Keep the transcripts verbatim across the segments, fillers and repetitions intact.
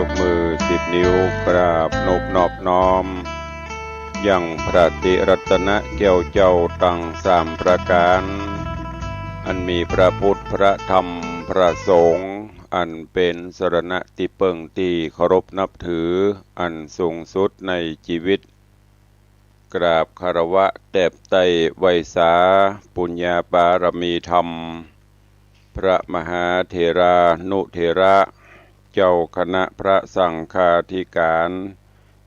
ยกมือสิบนิ้วกราบนบนอบน้อม ยังพระติรัตนะแก้วเจ้าตังสามประก๋าน อันมีพระพุทธ พระธรรม พระสงฆ์ อันเป๋นสรณะตี้เปิ้งตี้เคารพนับถืออันสูงสุดในจีวิต กราบคารวะแตบไต้ไหว้สาปุญญาบารมีธรรม พระมหาเถรานุเถระ เจ้าคณะพระสังฆาธิการ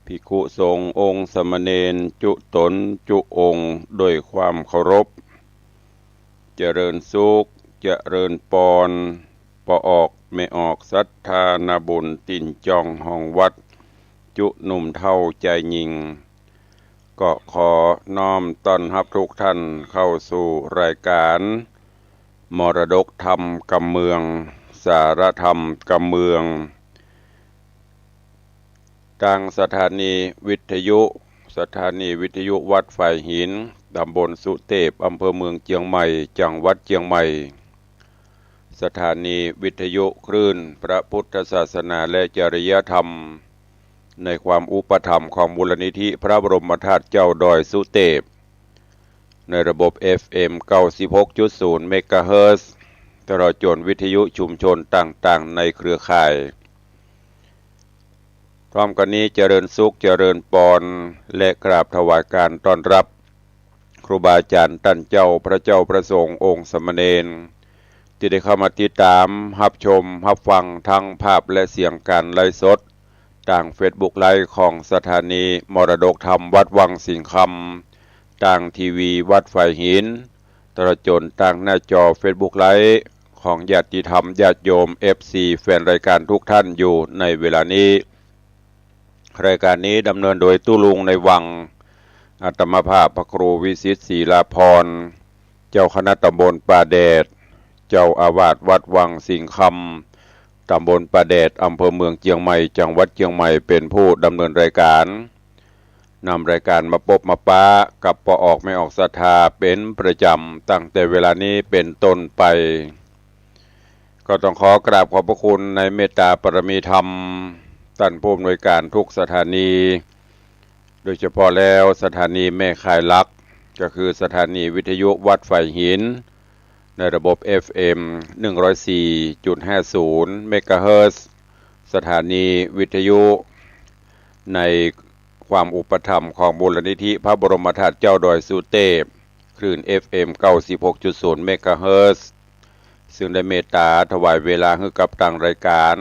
ภิกขุสงฆ์องค์สามเณรจุ๊ต๋นจุ๊องค์ด้วยความเคารพ เจริญสุข เจริญปอน ป้อออกแม่ออกศรัทธานาบุญตี๋นจ่องห้องวัด จุ๊หนุ่มเฒ่าจายญิง ก็ขอน้อมต้อนฮับทุกท่านเข้าสู่รายการ มรดกธรรมกำเมือง สาระธรรมกำเมือง ตางสถานีวิทยุ สถานีวิทยุวัดฝายหิน ตำบลสุเตพ อำเภอเมืองเจียงใหม่ จังหวัดเจียงใหม่ สถานีวิทยุคลื่นพระพุทธศาสนาและจริยธรรม ในความอุปถัมภ์ของมูลนิธิพระบรมธาตุเจ้าดอยสุเตพ ในระบบ เอฟเอ็ม เก้าสิบหกจุดศูนย์ เมกะเฮิรตซ์ ตลอดจ๋นวิทยุชุมชนต่างๆ ในเครือข่าย พร้อมกั๋นนี้เจริญสุขเจริญปอน และกราบถวายการต้อนฮับ ครูบาอาจ๋ารย์ต้านเจ้า พระเจ้าพระสงฆ์องค์สามเณร ตี้ได้เข้ามาติดต๋าม ฮับชม ฮับฟังทั้งภาพและเสียงก๋านไลฟ์สด ตางเฟซบุ๊กไลฟ์ของสถานีมรดกธรรมวัดวังสิงห์คำ ตางทีวีวัดฝายหิน ตลอดจ๋นตางหน้าจอเฟซบุ๊กไลฟ์ของญาติธรรมญาติโยม เอฟซี แฟนรายการทุกท่านอยู่ในเวลานี้ รายการนี้ดำเนินโดยตุ๊ลุงในวัง อาตมาภาพพระครูวิสิทธิ์ ศรีลาภรณ์ เจ้าคณะตำบลป่าแดด เจ้าอาวาสวัดวังสิงห์คำ ตำบลป่าแดด อำเภอเมืองเจียงใหม่ จังหวัดเจียงใหม่ เป๋นผู้ดำเนินรายการ นำรายการมาปบมาปะกับป้อออกแม่ออกศรัทธาเป๋นประจ๋ำ ตั้งแต่เวลานี้เป๋นต้นไป ก็ต้องขอกราบขอบพระคุณในเมตตาบารมีธรรม ต้านผู้อำนวยการทุกสถานี โดยเฉพาะแล้วสถานีแม่ข่ายหลัก ก็คือสถานีวิทยุวัดฝายหิน ในระบบ เอฟเอ็ม หนึ่งร้อยสี่จุดห้าศูนย์ เมกะเฮิรตซ์ สถานีวิทยุในความอุปถัมภ์ของมูลนิธิพระบรมธาตุเจ้าดอยสุเตพ คลื่น เอฟเอ็ม เก้าสิบหกจุดศูนย์ เมกะเฮิรตซ์ ซึ่งได้เมตตาถวายเวลาหื้อกับตางรายการ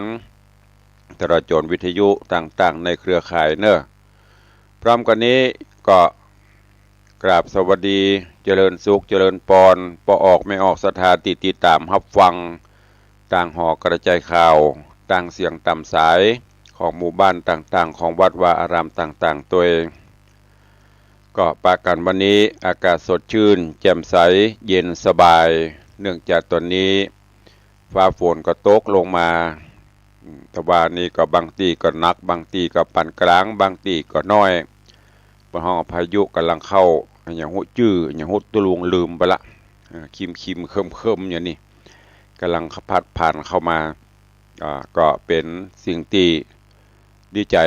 ตลอดจ๋นวิทยุต่างๆ ในเครือข่ายเน่อ พร้อมกั๋นนี้ก็กราบสวัสดี เจริญสุข เจริญปอน ป้อออกแม่ออกศรัทธาตี้ติดต๋ามฮับฟัง ตางหอกระจายข่าว ตางเสียงต๋ามสาย ของหมู่บ้านต่างๆ ของวัดวาอารามต่างๆ ตวย ก็ปะกั๋นวันนี้อากาศสดชื่น แจ่มใส เย็นสบาย เนื่องจากต๋อนนี้ ฟ้าฝนก็ตกลงมา อืม แต่ว่านี่ก็บางตี้ก็หนัก บางตี้ก็ปานก๋าง บางตี้ก็น้อย เปิ้นฮ้องพายุก่ำลังเข้า อะหยังฮู้จื้อ อะหยังฮู้ตุ๊ลุงลืมไปละ เออ ครึมๆ เคิมๆ อย่างนี้ ก่ำลังพัดผ่านเข้ามา อ่า ก็เป๋นสิ่งตี้ดีใจ๋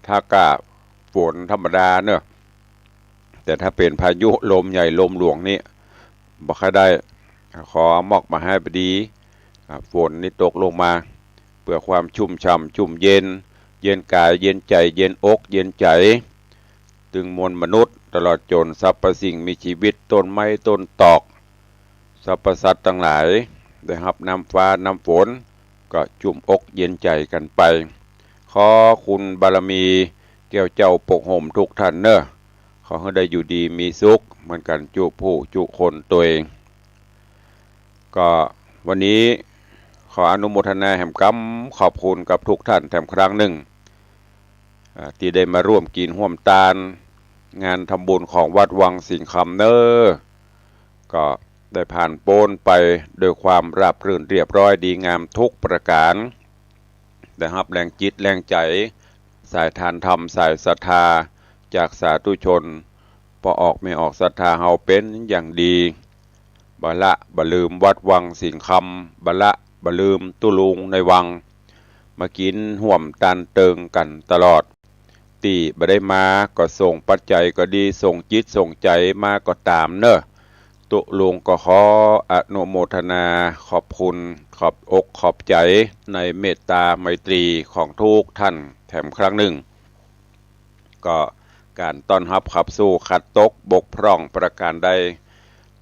ถ้าก้าฝนธรรมดาเนาะ แต่ถ้าเป๋นพายุลมใหญ่ลมหลวงนี่ บ่ค่อยได้ ขอมอกมาให้ปอดี อ่า ฝนนี่ตกลงมา เปื้อความชุ่มฉ่ำ ชุ่มเย็น เย็นก๋าย เย็นใจ๋ เย็นอก เย็นใจ๋ ตึงมวลมนุษย์ ตลอดจ๋นสรรพสิ่งมีจีวิต ต้นไม้ ต้นตอก สรรพสัตว์ตังหลาย ได้ฮับน้ำฟ้าน้ำฝน ก็ชุ่มอกเย็นใจ๋กั๋นไป ขอคุณบารมีแก้วเจ้าปกห่มทุกท่านเน่อ ขอหื้อได้อยู่ดีมีสุข เหมือนกั๋นจุผู้จุคนตวย ก็วันนี้ขออนุโมทนาแหมกำขอบคุณกับทุกท่านแถมครั้งนึ่ง อ่า ตี้ได้มาฮ่วมกิ๋นฮ่วมตาน งานทำบุญของวัดวังสิงห์คำเน่อ ก็ได้ผ่านป๊นไปด้วยความราบรื่นเรียบร้อยดีงามทุกประก๋าน ได้ฮับแฮงจิตแฮงใจ๋ สายทานธรรม สายศรัทธา จากสาธุชน ป้อออกแม่ออกศรัทธาเฮาเป๋นอย่างดี บ่ละบ่ลืมวัดวังสิงห์คำ บ่ละบ่ลืมตุ๊ลุงในวัง มากิ๋นฮ่วมตานเติงกั๋นตลอด ตี้บ่ได้มาก็ส่งปัจจัยก็ดี ส่งจิตส่งใจ๋มาก็ต๋ามเนาะ ตุ๊ลุงก็ขออนุโมทนาขอบคุณ ขอบอกขอบใจ๋ในเมตตาไมตรีของทุกท่านแถมครั้งนึ่ง ก็ก๋านต้อนฮับขับสู้ขัดตกบกพร่องประก๋านใด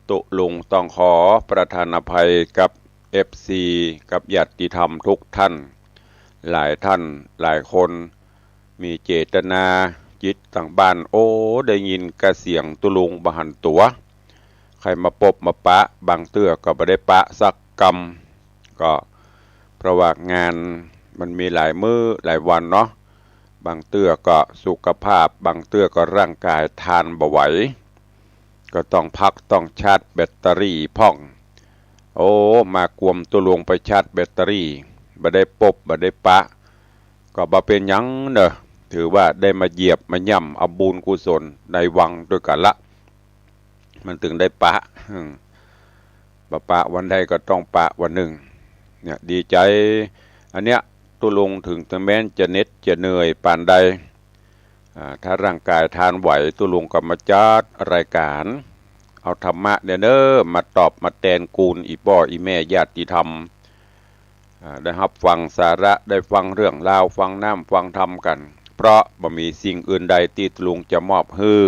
ตุ๊ลุงต้องขอประทานอภัยกับเอฟซี กับญาติธรรมทุกท่าน หลายท่านหลายคน มีเจตนาจิตตางบ้าน โอ้ ได้ยินกระเสียงตุ๊ลุงบ่หันตั๋ว ใค่มาปบมาปะ บางเตื้อก็บ่ได้ปะสักกำ ก็เพราะว่างานมันมีหลายมื้อหลายวันเนาะ บางเตื้อก็สุขภาพ บางเตื้อก็ร่างก๋ายทานบ่ไหว ก็ต้องพักต้องชาร์จแบตเตอรี่พ่อง โอ้ มากวมตุ๊ลุงไปชาร์จแบตเตอรี่ บ่ได้ปบบ่ได้ปะ ก็บ่เป๋นหยังเนาะ ถือว่าได้มาเหยียบมาย่ำเอาบุญกุศลในวังตวยกั๋นละ มันตึงได้ปะ อืม บ่ปะวันใดก็ต้องปะวันนึ่ง เนี่ย ดีใจ๋ อันเนี้ย ตุ๊ลุงเถิงตะแม้นจะเหน็ดจะเหนื่อยปานใด อ่า ถ้าร่างก๋ายทานไหว ตุ๊ลุงก็มาจัดรายก๋าน เอาธรรมะเนี่ยเนาะ มาตอบมาแตนกูลอี่ป้ออี่แม่ญาติธรรม อ่า ได้ฮับฟังสาระ ได้ฟังเรื่องราว ฟังน้ำฟังธรรมกั๋น เพราะบ่มีสิ่งอื่นใดตี้ตุ๊ลุงจะมอบหื้อ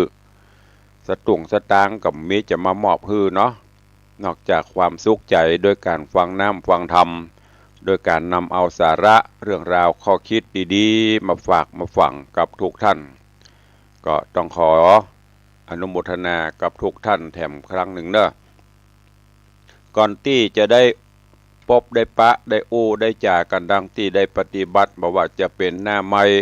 สตุ้งสตางค์ก็บ่มีจะมามอบหื้อเนาะ นอกจากความสุขใจ๋โดยก๋านฟังน้ำฟังธรรม โดยก๋านนำเอาสาระเรื่องราวข้อคิดดีๆ มาฝากมาฝังกับทุกท่าน ก็ต้องขออนุโมทนากับทุกท่านแถมครั้งนึ่งเนาะ ก่อนตี้จะได้ปบได้ปะ ได้อู้ได้จ๋ากั๋นดังตี้ได้ปฏิบัติ บ่ว่าจะเป๋นหน้าไมค์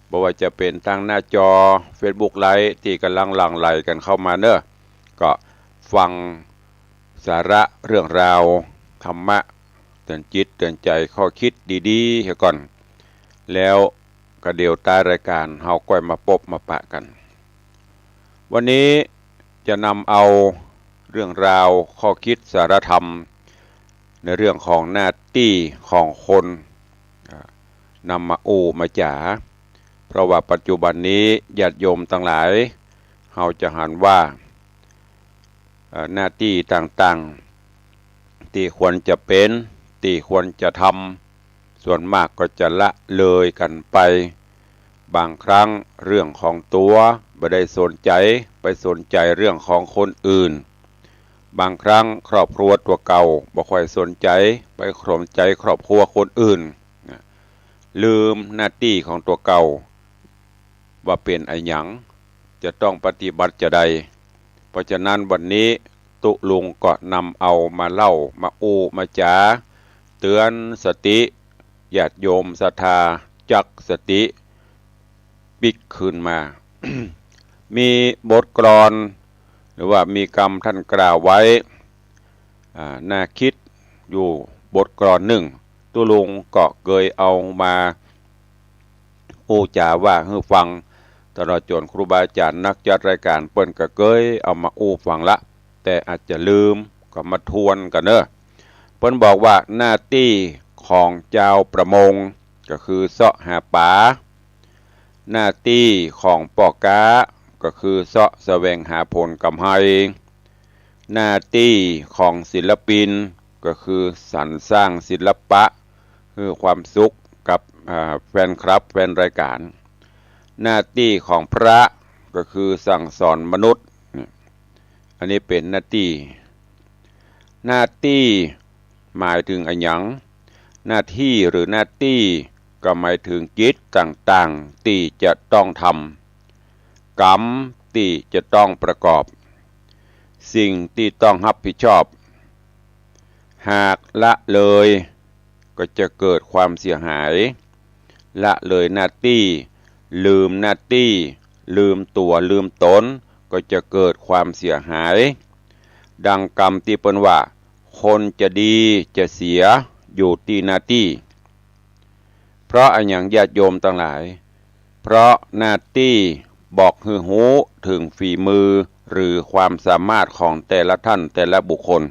บ่ว่าจะเป๋นตางหน้าจอเฟซบุ๊กไลฟ์ตี้ก่ำลังหลั่งไหลกั๋นเข้ามาเนาะ ก็ฟังสาระเรื่องราวธรรมะ เตือนจิตเตือนใจ๋ข้อคิดดีๆ เหียก่อน แล้วก็เดี๋ยวต๊ายรายก๋านเฮาก้อยมาปบมาปะกั๋น วันนี้จะนำเอาเรื่องราวข้อคิดสาระธรรม ในเรื่องของหน้าตี้ของคน อ่า นำมาอู้มาจ๋า เพราะว่าปัจจุบันนี้ญาติโยมตังหลาย เฮาจะหันว่า เอ่อ หน้าตี้ต่างๆ ตี้ควรจะเป๋น ตี้ควรจะทำ ส่วนมากก็จะละเลยกั๋นไป บางครั้งเรื่องของตั๋วบ่ได้สนใจ๋ ไปสนใจ๋เรื่องของคนอื่น บางครั้งครอบครัวตั๋วเก่าบ่ค่อยสนใจ๋ ไปสนใจ๋ครอบครัวคนอื่น นะ ลืมหน้าตี้ของตั๋วเก่า ว่าเป๋นอะหยัง จะต้องปฏิบัติจาใด เพราะฉะนั้นวันนี้ตุ๊ลุงก็นำเอามาเล่า มาอู้มาจ๋า เตือนสติ ญาติโยมศรัทธาจักสติปิ๊กคืนมา มีบทกลอน หรือว่ามีกำต้านกล่าวไว้ อ่า น่าคิดอยู่บทกลอนนึ่ง ตุ๊ลุงก็เกยเอามาอู้จ๋าว่าหื้อฟัง ตลอดจ๋นครูบาอาจ๋ารย์นักจัดรายก๋านเปิ้นก็เกยเอามาอู้ฟังละ แต่อาจจะลืม ก็มาทวนกั๋นเนาะ เปิ้นบอกว่าหน้าตี้ของจาวประมง ก็คือเซาะหาป๋า หน้าตี้ของป้อก๊า ก็คือเซาะแสวงหาผลกำไร หน้าตี้ของศิลปิน ก็คือสรรสร้างศิลปะ หื้อความสุขกับ อ่า แฟนคลับ แฟนรายก๋าน หน้าตี้ของพระ ก็คือสั่งสอนมนุษย์ เนี่ย อันนี้เป๋นหน้าตี้ หน้าตี้หมายเถิงอะหยัง หน้าตี้หรือหน้าตี้ก็หมายเถิงกิจต่างๆ ตี้จะต้องทำ กรรมตี้จะต้องประกอบ สิ่งตี้ต้องฮับผิดชอบ หากละเลยก็จะเกิดความเสียหาย ละเลยหน้าตี้ ลืมหน้าตี้ ลืมตั๋วลืมต๋น ก็จะเกิดความเสียหาย ดังกำตี้เปิ้นว่า คนจะดีจะเสียอยู่ตี้หน้าตี้ เพราะอะหยังญาติโยมตังหลาย เพราะหน้าตี้บอกหื้อฮู้เถิงฝีมือหรือความสามารถของแต่ละท่านแต่ละบุคคล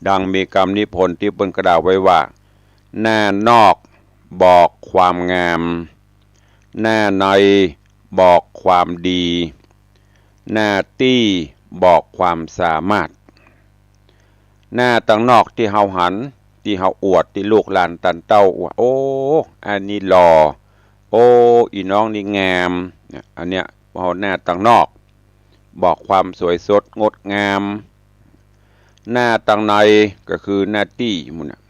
ดังมีกำนิพนธ์ตี้เปิ้นกล่าวไว้ว่า หน้านอก บอกความงาม หน้าในบอกความดี หน้าตี้บอกความสามารถ หน้าตังนอกตี้เฮาหัน ตี้เฮาอวด ตี้ลูกหลานตันเต้าว่า โอ้ อันนี้หล่อ โอ้ อี่น้องนี่งาม เนี่ย อันเนี้ย เฮาหน้าตังนอก บอกความสวยสดงดงาม หน้าตังในก็คือหน้าตี้หมู่น่ะ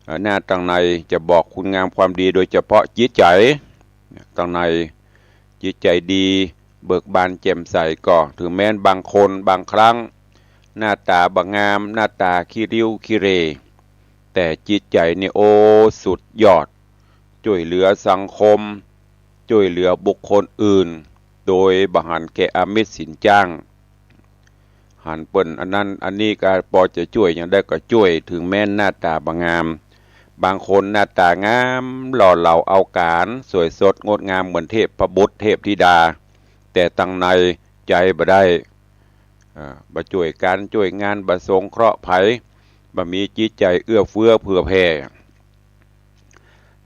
เอ่อ หน้าตังในจะบอกคุณงามความดี โดยเฉพาะจิตใจ๋ ตังในจิตใจ๋ดี เบิกบานแจ่มใส ก็เถิงแม้นบางคนบางครั้ง หน้าต๋าบ่งาม หน้าต๋าขี้ริ้วขี้เหร่ แต่จิตใจ๋นี่ โอ้ สุดยอด จ้วยเหลือสังคม จ้วยเหลือบุคคลอื่น โดยบ่หันแก่อามิสสินจ้าง หันเปิ้นอันนั้นอันนี้ก็ปอจะจ้วยหยังได้ก็จ้วย เถิงแม้นหน้าต๋าบ่งาม บางคนหน้าต๋างาม หล่อเหลาเอาก๋าน สวยสดงดงามเหมือนเทพบุตรเทพธิดา แต่ตังในใจ๋บ่ได้ อ่า บ่จ้วยก๋านจ้วยงาน บ่สงเคราะห์ใผ บ่มีจิตใจ๋เอื้อเฟื้อเผื่อแผ่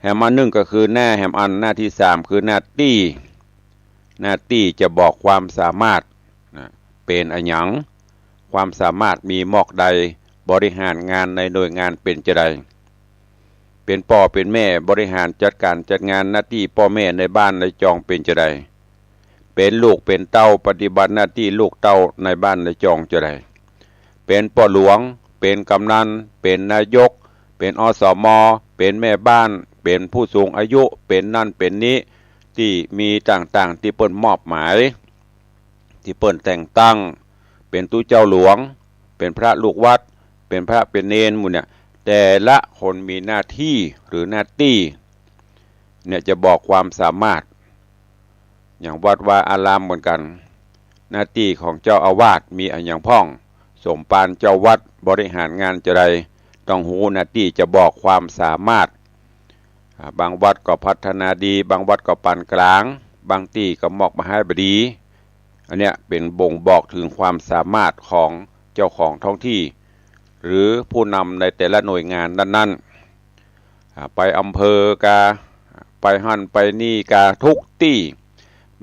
แหมอันนึ่งก็คือหน้า แหมอัน หน้าตี้สามคือหน้าตี้ หน้าตี้จะบอกความสามารถ นะ เป๋นอะหยัง ความสามารถมีมอกใด บริหารงานในหน่วยงานเป๋นจาใด เป๋นป้อเป๋นแม่บริหารจัดก๋านจัดงานหน้าตี้ป้อแม่ในบ้านในจองเป๋นจาใด เป๋นลูกเป๋นเต้าปฏิบัติหน้าตี้ลูกเต้าในบ้านในจองจาใด เป๋นป้อหลวง เป๋นกำนัน เป๋นนายก เป๋น อสม เป๋นแม่บ้าน เป๋นผู้สูงอายุ เป๋นนั่นเป๋นนี้ ตี้มีต่างๆ ตี้เปิ้นมอบหมาย ตี้เปิ้นแต่งตั้ง เป๋นตุ๊เจ้าหลวง เป๋นพระลูกวัด เป๋นพระเป๋นเณรหมู่เนี่ย แต่ละคนมีหน้าตี้หรือหน้าตี้ เนี่ยจะบอกความสามารถ อย่างวัดวาอารามเหมือนกั๋น หน้าตี้ของเจ้าอาวาสมีอะหยังพ่อง สมภารเจ้าวัดบริหารงานจาใด ต้องฮู้หน้าตี้จะบอกความสามารถ อ่า บางวัดก็พัฒนาดี บางวัดก็ปานก๋าง บางตี้ก็มอกบ่ฮ้ายบ่ดี อันเนี้ยเป๋นบ่งบอกเถิงความสามารถของเจ้าของท้องตี้ หรือผู้นำในแต่ละหน่วยงานนั้นๆ อ่า ไปอำเภอกา ไปหั้นไปนี่กา กู้ตี้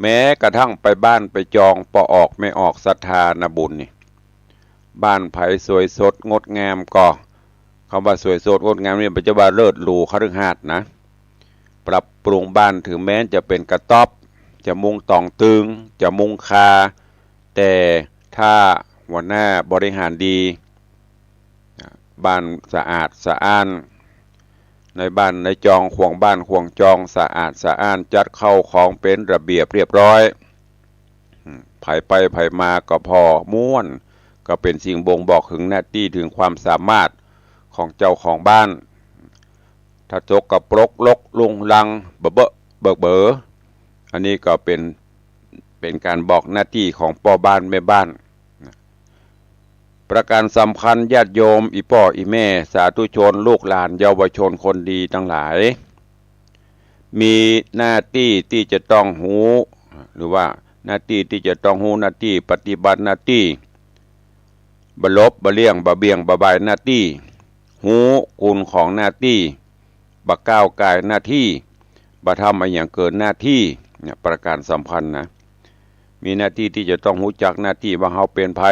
แม้กระทั่งไปบ้านไปจองป้อออกแม่ออกศรัทธานะบุญนี่ บ้านใผสวยสดงดงามก็ กำว่าสวยสดงดงามนี่บ่ใจ้ว่าเลิศหรูคฤหัสถ์นะ ปรับปรุงบ้านเถิงแม้นจะเป๋นกระต๊อบ จะมุงต่องตึง จะมุงคา แต่ถ้าหัวหน้าบริหารดี บ้านสะอาดสะอ้าน ในบ้านในจอง ขวางบ้านขวางจองสะอาดสะอ้าน จัดเข้าของเป๋นระเบียบเรียบร้อย อืม ใผไปใผมาก็ผ่อม่วน ก็เป๋นสิ่งบ่งบอกเถิงหน้าตี้เถิงความสามารถของเจ้าของบ้าน ถ้าสกปรกรกรุงรัง เบอะเบอะเบอะเบอ อันนี้ก็เป๋น เป๋นก๋านบอกหน้าตี้ของป้อบ้านแม่บ้าน ประการสำคัญ ญาติโยม อี่ป้ออี่แม่ สาธุชน ลูกหลาน เยาวชนคนดีตังหลาย มีหน้าตี้ตี้จะต้องฮู้ หรือว่าหน้าตี้ตี้จะต้องฮู้ หน้าตี้ปฏิบัติหน้าตี้ บ่หลบบ่เลี่ยง บ่เบี่ยงบ่บายหน้าตี้ ฮู้คุณของหน้าตี้ บ่ก้าวก่ายหน้าตี้ บ่ทำอะหยังเกินหน้าตี้ เนี่ย ประการสำคัญนะ มีหน้าตี้ตี้จะต้องฮู้จักหน้าตี้ว่าเฮาเป๋นใผ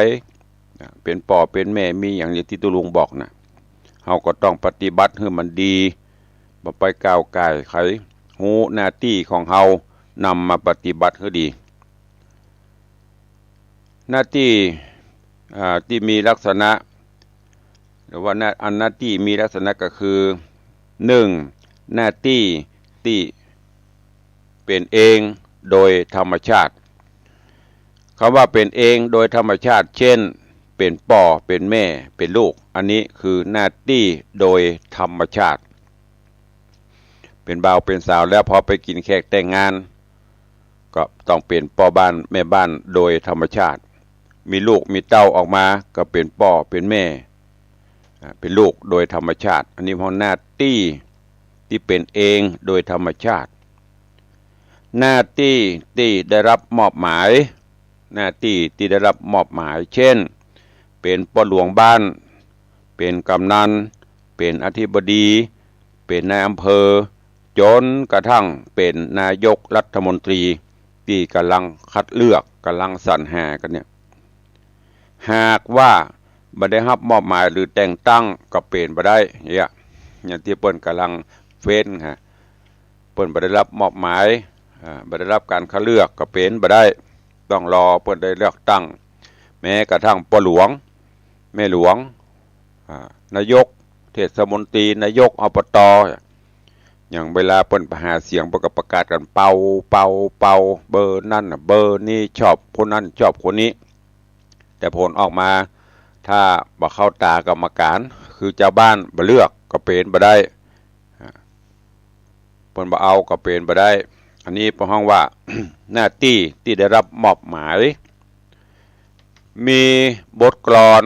เป๋นป้อเป๋นแม่ มีอะหยังอย่างตี้ตุ๊ลุงบอกนะ เฮาก็ต้องปฏิบัติหื้อมันดี บ่ไปก้าวก่ายใผ ฮู้หน้าตี้ของเฮา นำมาปฏิบัติหื้อดี หน้าตี้ อ่า ตี้มีลักษณะ หรือว่าหน้า อันหน้าตี้มีลักษณะก็คือ นึ่ง หน้าตี้ตี้เป๋นเองโดยธรรมชาติ กำว่าเป๋นเองโดยธรรมชาติ เจ้น เป๋นป้อเป๋นแม่เป๋นลูก อันนี้คือหน้าตี้โดยธรรมชาติ เป๋นบ่าวเป๋นสาวแล้ว พอไปกิ๋นแขกแต่งงาน ก็ต้องเป๋นป้อบ้านแม่บ้านโดยธรรมชาติ มีลูกมีเต้าออกมาก็เป๋นป้อเป๋นแม่ อ่า เป๋นลูกโดยธรรมชาติ อันนี้เฮาหน้าตี้ตี้เป๋นเองโดยธรรมชาติ หน้าตี้ตี้ได้รับมอบหมาย หน้าตี้ตี้ได้รับมอบหมาย เจ้น เป๋นป้อหลวงบ้าน เป๋นกำนัน เป๋นอธิบดี เป๋นนายอำเภอ จ๋นกระทั่งเป๋นนายกรัฐมนตรี ตี้ก่ำลังคัดเลือก ก่ำลังสรรหากั๋นเนี่ย หากว่าบ่ได้ฮับมอบหมายหรือแต่งตั้งก็เป๋นบ่ได้ เนี่ย อย่างตี้เปิ้นก่ำลังเฟ้นฮะ เปิ้นบ่ได้ฮับมอบหมาย อ่า บ่ได้ฮับก๋านคัดเลือกก็เป๋นบ่ได้ ต้องรอเปิ้นได้เลือกตั้ง แม้กระทั่งป้อหลวง แม่หลวง อ่า นายกเทศมนตรี นายก อบต อย่างเวลาเปิ้นไปหาเสียง เปิ้นก็ประกาศกั๋นเป่า เป่า เป่า เบอร์นั้นน่ะ เบอร์นี้ ชอบคนนั้น ชอบคนนี้ แต่ผลออกมา ถ้าบ่เข้าต๋ากรรมการ คือจาวบ้านบ่เลือก ก็เป๋นบ่ได้ อ่า เปิ้นบ่เอาก็เป๋นบ่ได้ อันนี้เปิ้นฮ้องว่า หน้าตี้ตี้ได้ฮับมอบหมาย มีบทกลอน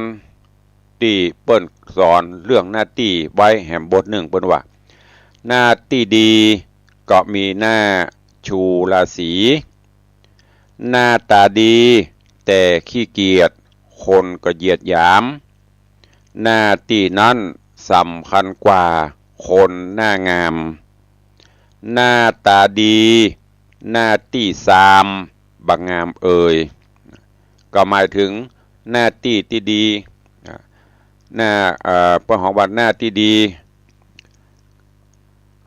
ตี้เปิ้นสอนเรื่องหน้าตี้ไว้แหมบทนึ่ง เปิ้นว่า หน้าตี้ดีก็มีหน้าชูราศี หน้าต๋าดีแต่ขี้เกียจ คนก็เหยียดหยาม หน้าตี้นั้นสำคัญกว่าคนหน้างาม หน้าต๋าดี หน้าตี้ซาม บ่งามเอย ก็หมายถึงหน้าตี้ตี้ดี อ่า หน้า เอ่อ เปิ้นฮ้องว่าหน้าตี้ดี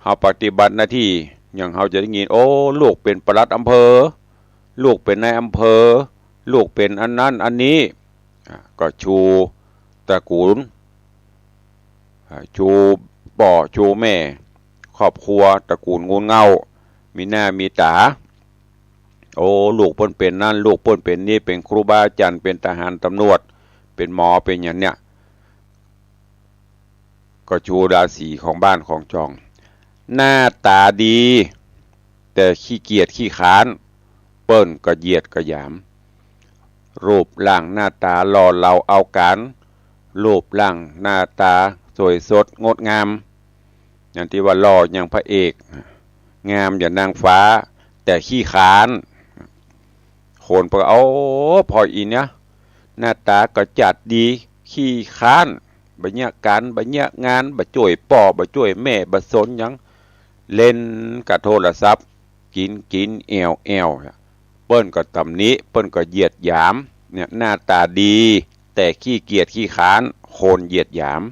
เฮาปฏิบัติหน้าตี้ อย่างเฮาจะได้ยิน โอ้ ลูกเป๋นปลัดอำเภอ ลูกเป๋นนายอำเภอ ลูกเป๋นอันนั้นอันนี้ อ่า ก็ชูตระกูล อ่า ชูป้อชูแม่ ครอบครัวตระกูลงูลเง่า มีหน้ามีต๋า โอ้ ลูกเปิ้นเป๋นนั้น ลูกเปิ้นเป๋นนี้ เป๋นครูบาอาจ๋ารย์ เป๋นทหารตำรวจ เป๋นหมอ เป๋นหยังเนี่ย ก็ชูราศีของบ้านของจอง หน้าต๋าดี แต่ขี้เกียจขี้คร้าน เปิ้นก็เหยียดก็หยาม รูปร่างหน้าต๋าหล่อเหลาเอาก๋าน รูปร่างหน้าต๋าสวยสดงดงาม อย่างตี้ว่าหล่ออย่างพระเอก งามอย่างนางฟ้า แต่ขี้คร้าน คนเปิ้นก็ โอ้ ป้ออี้เนี่ย หน้าต๋าก็จัดดี ขี้คร้าน บ่เยียะก๋าน บ่เยียะงาน บ่จ้วยป้อ บ่จ้วยแม่ บ่สนหยัง เล่นกับโทรศัพท์ กิ๋นกิ๋น แอ่วแอ่ว เปิ้นก็ตำหนิ เปิ้นก็เหยียดหยาม เนี่ย หน้าต๋าดี แต่ขี้เกียจขี้คร้าน คนเหยียดหยาม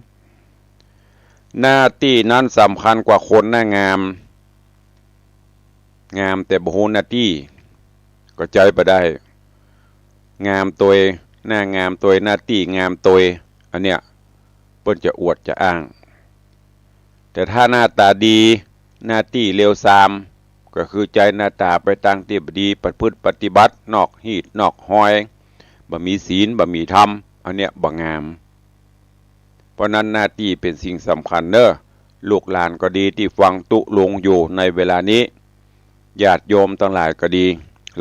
หน้าตี้นั้นสำคัญกว่าคนหน้างาม งามแต่บ่ฮู้หน้าตี้ ก็ใจ๊บ่ได้ งามตวย หน้างามตวย หน้าตี้งามตวย อันเนี้ย เปิ้นจะอวดจะอ้าง แต่ถ้าหน้าต๋าดี หน้าตี้เลวซาม ก็คือใจ๊หน้าต๋าไปตางตี้บ่ดี ประพฤติปฏิบัตินอกฮีตนอกฮอย บ่มีศีล บ่มีธรรม อันเนี้ยบ่งาม เพราะนั้นหน้าตี้เป๋นสิ่งสำคัญเน้อ ลูกหลานก็ดีตี้ฟังตุ๊ลุงอยู่ในเวลานี้ ญาติโยมตังหลายก็ดี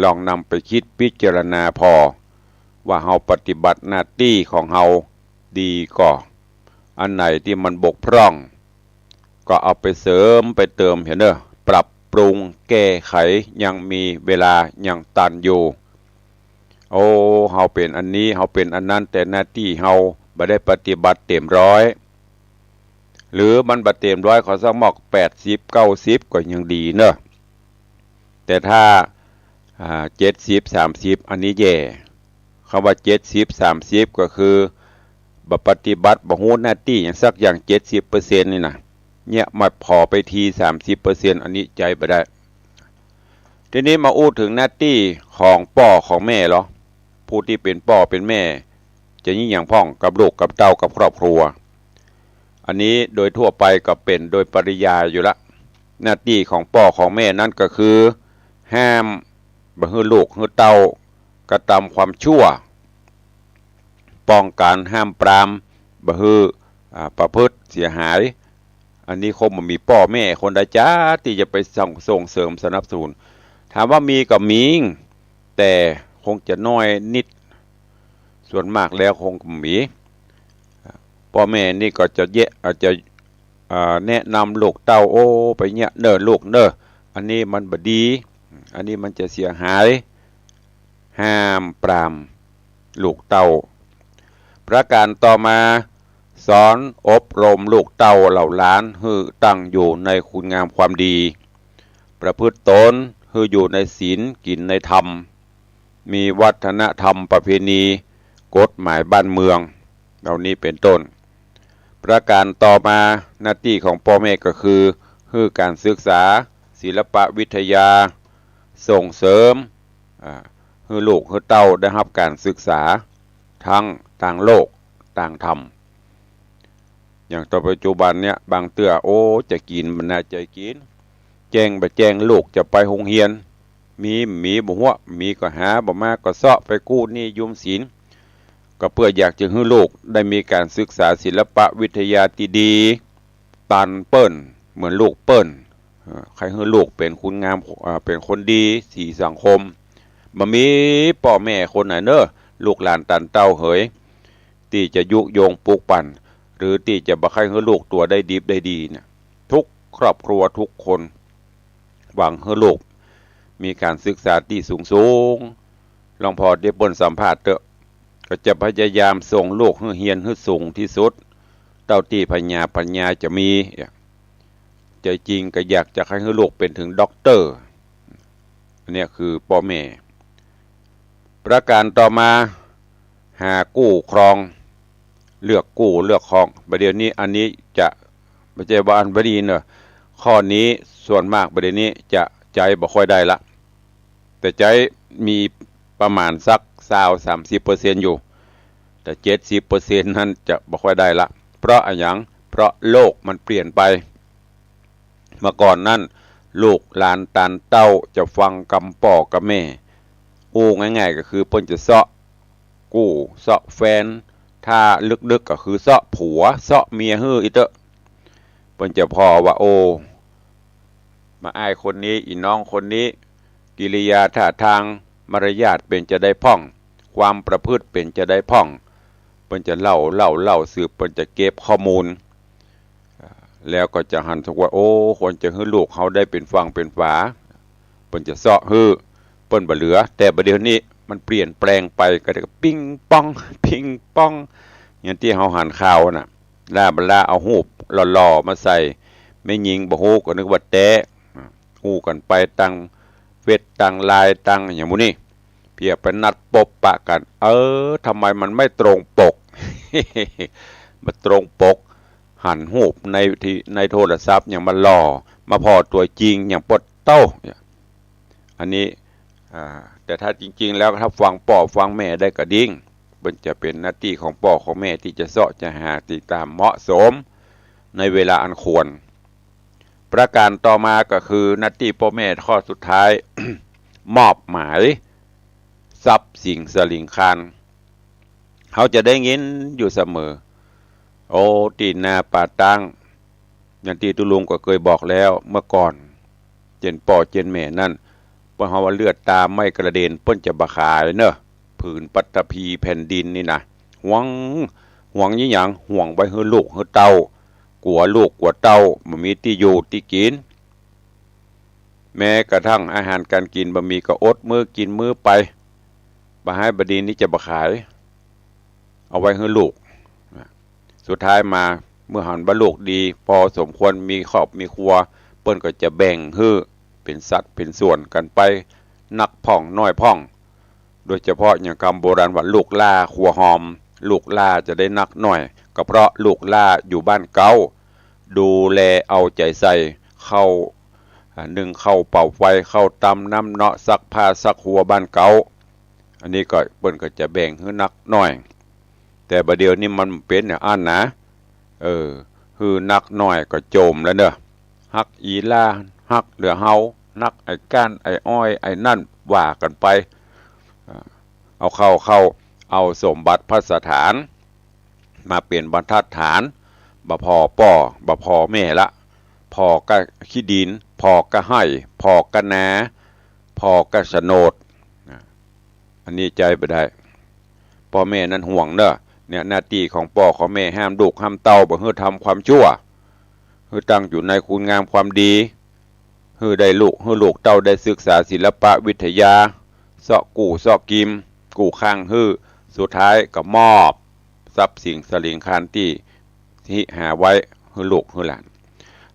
ลองนำไปคิดพิจารณาผ่อ ว่าเฮาปฏิบัติหน้าตี้ของเฮาดีก่อ อันไหนตี้มันบกพร่อง ก็เอาไปเสริมไปเติมหั้นเน้อ ปรับปรุงแก้ไข ยังมีเวลายังตันอยู่ โอ้ เฮาเป๋นอันนี้ เฮาเป๋นอันนั้น แต่หน้าตี้เฮาบ่ได้ปฏิบัติเต๋มร้อย หรือมันบ่เต๋มร้อย ขอสักมอกแปดสิบ เก้าสิบ ก็ยังดีเน้อ แต่ถ้า อ่า เจ็ดสิบ สามสิบ อันนี้แย่ คำว่า เจ็ดสิบ สามสิบ ก็คือ บ่ปฏิบัติ บ่ฮู้หน้าตี้หยังสักอย่าง เจ็ดสิบเปอร์เซ็นต์ นี่นะ เนี่ย มาผ่อไปที สามสิบเปอร์เซ็นต์ อันนี้ใจ๊บ่ได้ ทีนี้มาอู้เถิงหน้าตี้ของป้อของแม่ลอ ผู้ตี้เป๋นป้อเป๋นแม่ จะมีหยังพ่องกับลูกกับเต้ากับครอบครัว อันนี้โดยทั่วไปก็เป๋นโดยปริยายอยู่ละ หน้าตี้ของป้อของแม่นั้นก็คือ ห้ามบ่หื้อลูกหื้อเต้า กระทำความชั่ว ป้องกันห้ามปราม บ่หื้อ อ่า ประพฤติเสียหาย อันนี้คงบ่มีป้อแม่คนใดจ๊ะตี้จะไปส่ง ส่งเสริมสนับสนุน ถามว่ามีก็มี แต่คงจะน้อยนิด ส่วนมากแล้วคงบ่มี ป้อแม่นี่ก็จะแยะ อาจจะ อ่า แนะนำลูกเต้า โอ้ ไปเนี่ยเน้อลูกเน้อ อันนี้มันบ่ดี อันนี้มันจะเสียหาย ห้ามปรามลูกเต้า ประการต่อมา สอนอบรมลูกเต้าเหล่าหลานหื้อตั้งอยู่ในคุณงามความดี ประพฤติตนหื้ออยู่ในศีล กิ๋นในธรรม มีวัฒนธรรมประเพณี กฎหมายบ้านเมือง เหล่านี้เป๋นต้น ประก๋านต่อมา หน้าตี้ของป้อแม่ก็คือ หื้อก๋านศึกษา ศิลปวิทยา ส่งเสริม อ่า หื้อลูกหื้อเต้าได้ฮับก๋านศึกษา ตึงตางโลก ตางธรรม อย่างต๋อนปัจจุบันเนี่ย บางเตื้อ โอ้ จะกิ๋นบ่น่าใจ๋กิ๋น แจ้งบ่แจ้งลูกจะไปโฮงเฮียน มีบ่มีบ่ฮู้ มีก็หา บ่มาก็เซาะไปกู้หนี้ยืมสิน ก็เปื้ออยากจะหื้อลูกได้มีก๋านศึกษาศิลปวิทยาตี้ดี ตันเปิ้น เหมือนลูกเปิ้น เอ่อ ใค่หื้อลูกเป๋นคุณงาม เอ่อ เป๋นคนดี สีสังคม บ่มีป้อแม่คนไหนเน่อ ลูกหลานตันเต้าเหย ตี้จะยุยงปลุกปั่น หรือตี้จะบ่ใค่หื้อลูกตั๋วได้ดิบได้ดีเนี่ย ทุกครอบครัวทุกคน หวังหื้อลูกมีก๋านศึกษาตี้สูงๆ หลวงพ่อตี้เปิ้นสัมภาษณ์เต๊อะ ก็จะพยายามส่งลูกหื้อเฮียนหื้อสูงตี้สุด เต้าตี้ปัญญา ปัญญาจะมี ใจ๋จริงก็อยากจะใค่หื้อลูกเป๋นเถิงด็อกเตอร์ อันเนี้ยคือป้อแม่ ประก๋านต่อมา หากู้ครอง เลือกกู้เลือกครอง บ่าเดี่ยวนี้อันนี้จะ บ่ใจ้ว่าอันบ่ดีเน่อ ข้อนี้ส่วนมากบ่าเดี่ยวนี้จะใจ๊บ่ค่อยได้ละ แต่ใจ๊มีประมาณสักซาวสามสิบเปอร์เซ็นต์อยู่ แต่เจ็ดสิบเปอร์เซ็นต์นั้นจะบ่ค่อยได้ละ เพราะอะหยัง เพราะโลกมันเปลี่ยนไป เมื่อก่อนนั้น ลูกหลานตันเต้าจะฟังกำป้อกำแม่ อู้ง่ายๆ ก็คือเปิ้นจะเซาะกู้เซาะแฟน ถ้าลึกๆ ก็คือเซาะผัวเซาะเมียหื้ออี้เต๊อะ เปิ้นจะผ่อว่า โอ้ บ่าอ้ายคนนี้ อี่น้องคนนี้ กิริยาท่าตาง มารยาทเป๋นจาใดพ่อง ความประพฤติเป๋นจาใดพ่อง เปิ้นจะเล่า เล่า เล่าสืบ เปิ้นจะเก็บข้อมูล แล้วก็จะหันสังว่า โอ้ ควรจะหื้อลูกเฮาได้เป๋นฝั่งเป๋นฝา เปิ้นจะเซาะหื้อ เปิ้นบ่เหลือ แต่บ่าเดี่ยวนี้มันเปลี่ยนแปลงไป ก็ได้ปิ๊งปอง ปิ๊งปอง อย่างตี้เฮาหันข่าวน่ะ ล้าบ่ล้าเอาฮูปหล่อๆ มาใส่ แม่ญิงบ่ฮู้ก็นึกว่าแต๊ อู้กั๋นไปตางเฟซตางไลน์ตางอะหยังหมู่นี้ เพียงไปนัดปบปะกั๋น เออ ทำไมมันไม่ตรงปก บ่ตรงปก หันฮูปในที่ ในโทรศัพท์ยังมาหล่อ มาผ่อตั๋วจริงยังปะโต้ อันนี้ อ่า แต่ถ้าจริงๆ แล้วถ้าฟังป้อฟังแม่ได้ก็ดี มันจะเป๋นหน้าตี้ของป้อของแม่ตี้จะเซาะจะหาตี้ต๋ามเหมาะสม ในเวลาอันควร ประก๋านต่อมาก็คือหน้าตี้ป้อแม่ข้อสุดท้าย มอบหมาย ทรัพย์สิงสลิงคาร เฮาจะได้ยินอยู่เสมอ โอ้ ตี้นาป่าตาง อย่างตี้ตุ๊ลุงก็เกยบอกแล้วเมื่อก่อน เจ้นป้อเจ้นแม่นั้น เปิ้นเฮาว่าเลือดต๋าไม้กระเด็น เปิ้นจะบ่ขายเน่อ ผืนปัตภีแผ่นดินนี่นะ หวง หวงอี้หยัง หวงไว้หื้อลูกหื้อเต้า กั๋วลูกกั๋วเต้าบ่มีตี้อยู่ตี้กิ๋น แม้กระทั่งอาหารก๋านกิ๋นบ่มีก็อดมื้อกิ๋นมื้อไป บ่าฮ้ายบ่าดีนี่จะบ่ขาย เอาไว้หื้อลูก สุดท้ายมาเมื่อหันว่าลูกดี พอสมควรมีครอบมีครัว เปิ้นก็จะแบ่งหื้อเป๋นสัดเป๋นส่วนกั๋นไป นักพ่องน้อยพ่อง โดยเฉพาะอย่างกำโบราณว่าลูกหล้าครัวหอม ลูกหล้าจะได้นักน้อย ก็เพราะลูกหล้าอยู่บ้านเก๊า ดูแลเอาใจ๋ใส่ ข้าว อ่า นึ่งข้าวเป่าไฟ ข้าวต๋ำน้ำเนาะ ซักผ้าซักครัวบ้านเก๊า อันนี้ก็เปิ้นก็จะแบ่งหื้อนักน้อย แต่บ่าเดี่ยวนี้มันเป๋นอย่างอั้นนะ เออ หื้อนักน้อยก็โจมแล้วเน่อ ฮักอีหล้า ฮักเหลือเฮา นักไอ้ก้านไอ้อ้อยไอ้นั่นว่ากั๋นไป อ่า เอาเข้า เข้า เอาสมบัติภัสถาน มาเป๋นบรรทัดฐาน บ่ผ่อป้อ บ่ผ่อแม่ละ ผ่อก้าขี้ดิน ผ่อก้าไฮ่ ผ่อก้านา ผ่อก้าโฉนด นะ อันนี้ใจ๊บ่ได้ ป้อแม่นั้นห่วงเน่อ เนี่ย หน้าตี้ของป้อของแม่ ห้ามลูกห้ามเต้าบ่หื้อทำความชั่ว หื้อตั้งอยู่ในคุณงามความดี หื้อได้ลูก หื้อลูกเต้าได้ศึกษาศิลปวิทยา เซาะกู้เซาะกิม กู้ข้างหื้อ สุดท้ายก็มอบทรัพย์สิงสลิงคารตี้ ตี้หาไว้หื้อลูกหื้อหลาน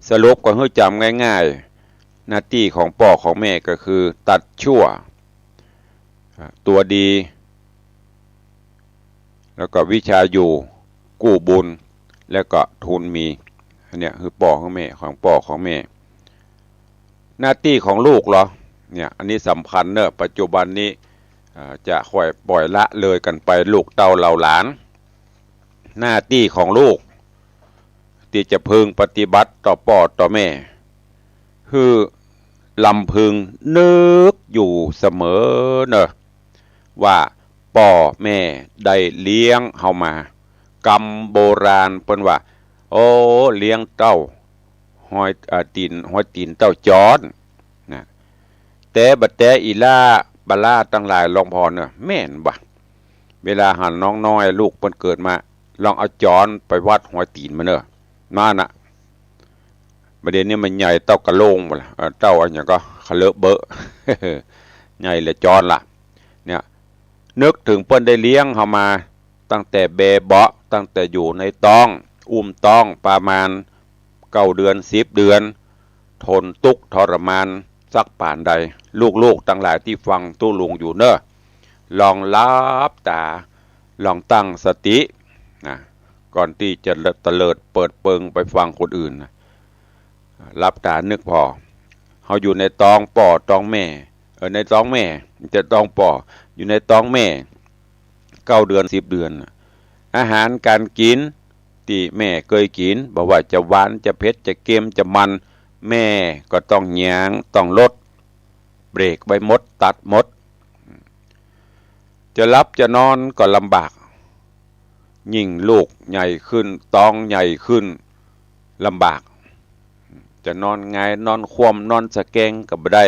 สรุปก็หื้อจ๋ำง่าย หน้าตี้ของป้อของแม่ก็คือตัดชั่ว อ่า ตั๋วดี แล้วก็วิชาอยู่ กู้บุญ แล้วก็ทุนมี อันเนี้ยคือป้อของแม่ ของป้อของแม่ หน้าตี้ของลูกเหรอ เนี่ย อันนี้สำคัญเนอะ ปัจจุบันนี้ อ่า จะค่อยปล่อยละเลยกั๋นไป ลูกเต้าเหล่าหลาน หน้าตี้ของลูก ตี้จะพึงปฏิบัติต่อป้อต่อแม่ หื้อลำพึงนึกอยู่เสมอเนอะ ว่าป้อแม่ได้เลี้ยงเฮามา กำโบราณเปิ้นว่า โอ้ เลี้ยงเต้า ฮอย อ่า ตี๋น ฮอยตี๋นเต้าจ๊อน นะ แต่บ่าแต่อีหล้าบ่าหล้าตังหลายลองผ่อเนอะ แม่นบ่ เวลาหันน้องน้อยลูกเปิ้นเกิดมา ลองเอาจ๊อนไปวัดฮอยตี๋นมันเนอะ มานะ บ่าเดี่ยวนี้มันใหญ่เต้ากะโหลงบ่าล่ะ เอ่อ เต้าอะหยังก็ คะเลอะเบอะ ใหญ่เหลือจ๊อนละ เนี่ย นึกเถิงเปิ้นได้เลี้ยงเฮามา ตั้งแต่เบเบาะ ตั้งแต่อยู่ในต๊อง อุ้มต๊องประมาณเก้าเดือน สิบเดือน ทนตุ๊กข์ทรมานสักปานใด ลูกๆ ตังหลายตี้ฟังตุ๊ลุงอยู่เนอะ ลองหลับต๋า ลองตั้งสติ นะ ก่อนตี้จะเตลิดเปิดเปิงไปฟังคนอื่นนะ หลับต๋านึกผ่อ เฮาอยู่ในต๊องป้อต๊องแม่ เออ ในต๊องแม่ จะต๊องป้อ อยู่ในต๊องแม่ เก้าเดือน สิบเดือนน่ะ อาหารก๋านกิ๋นตี้แม่เกยกิ๋น บ่ว่าจะหวาน จะเผ็ด จะเค็ม จะมัน แม่ก็ต้องหยาง ต้องลด เบรกไว้หมด ตัดหมด จะหลับจะนอนก็ลำบาก ยิ่งลูกใหญ่ขึ้น ต๊องใหญ่ขึ้น ลำบาก จะนอนหงาย นอนคว่ำ นอนสะแกงก็บ่ได้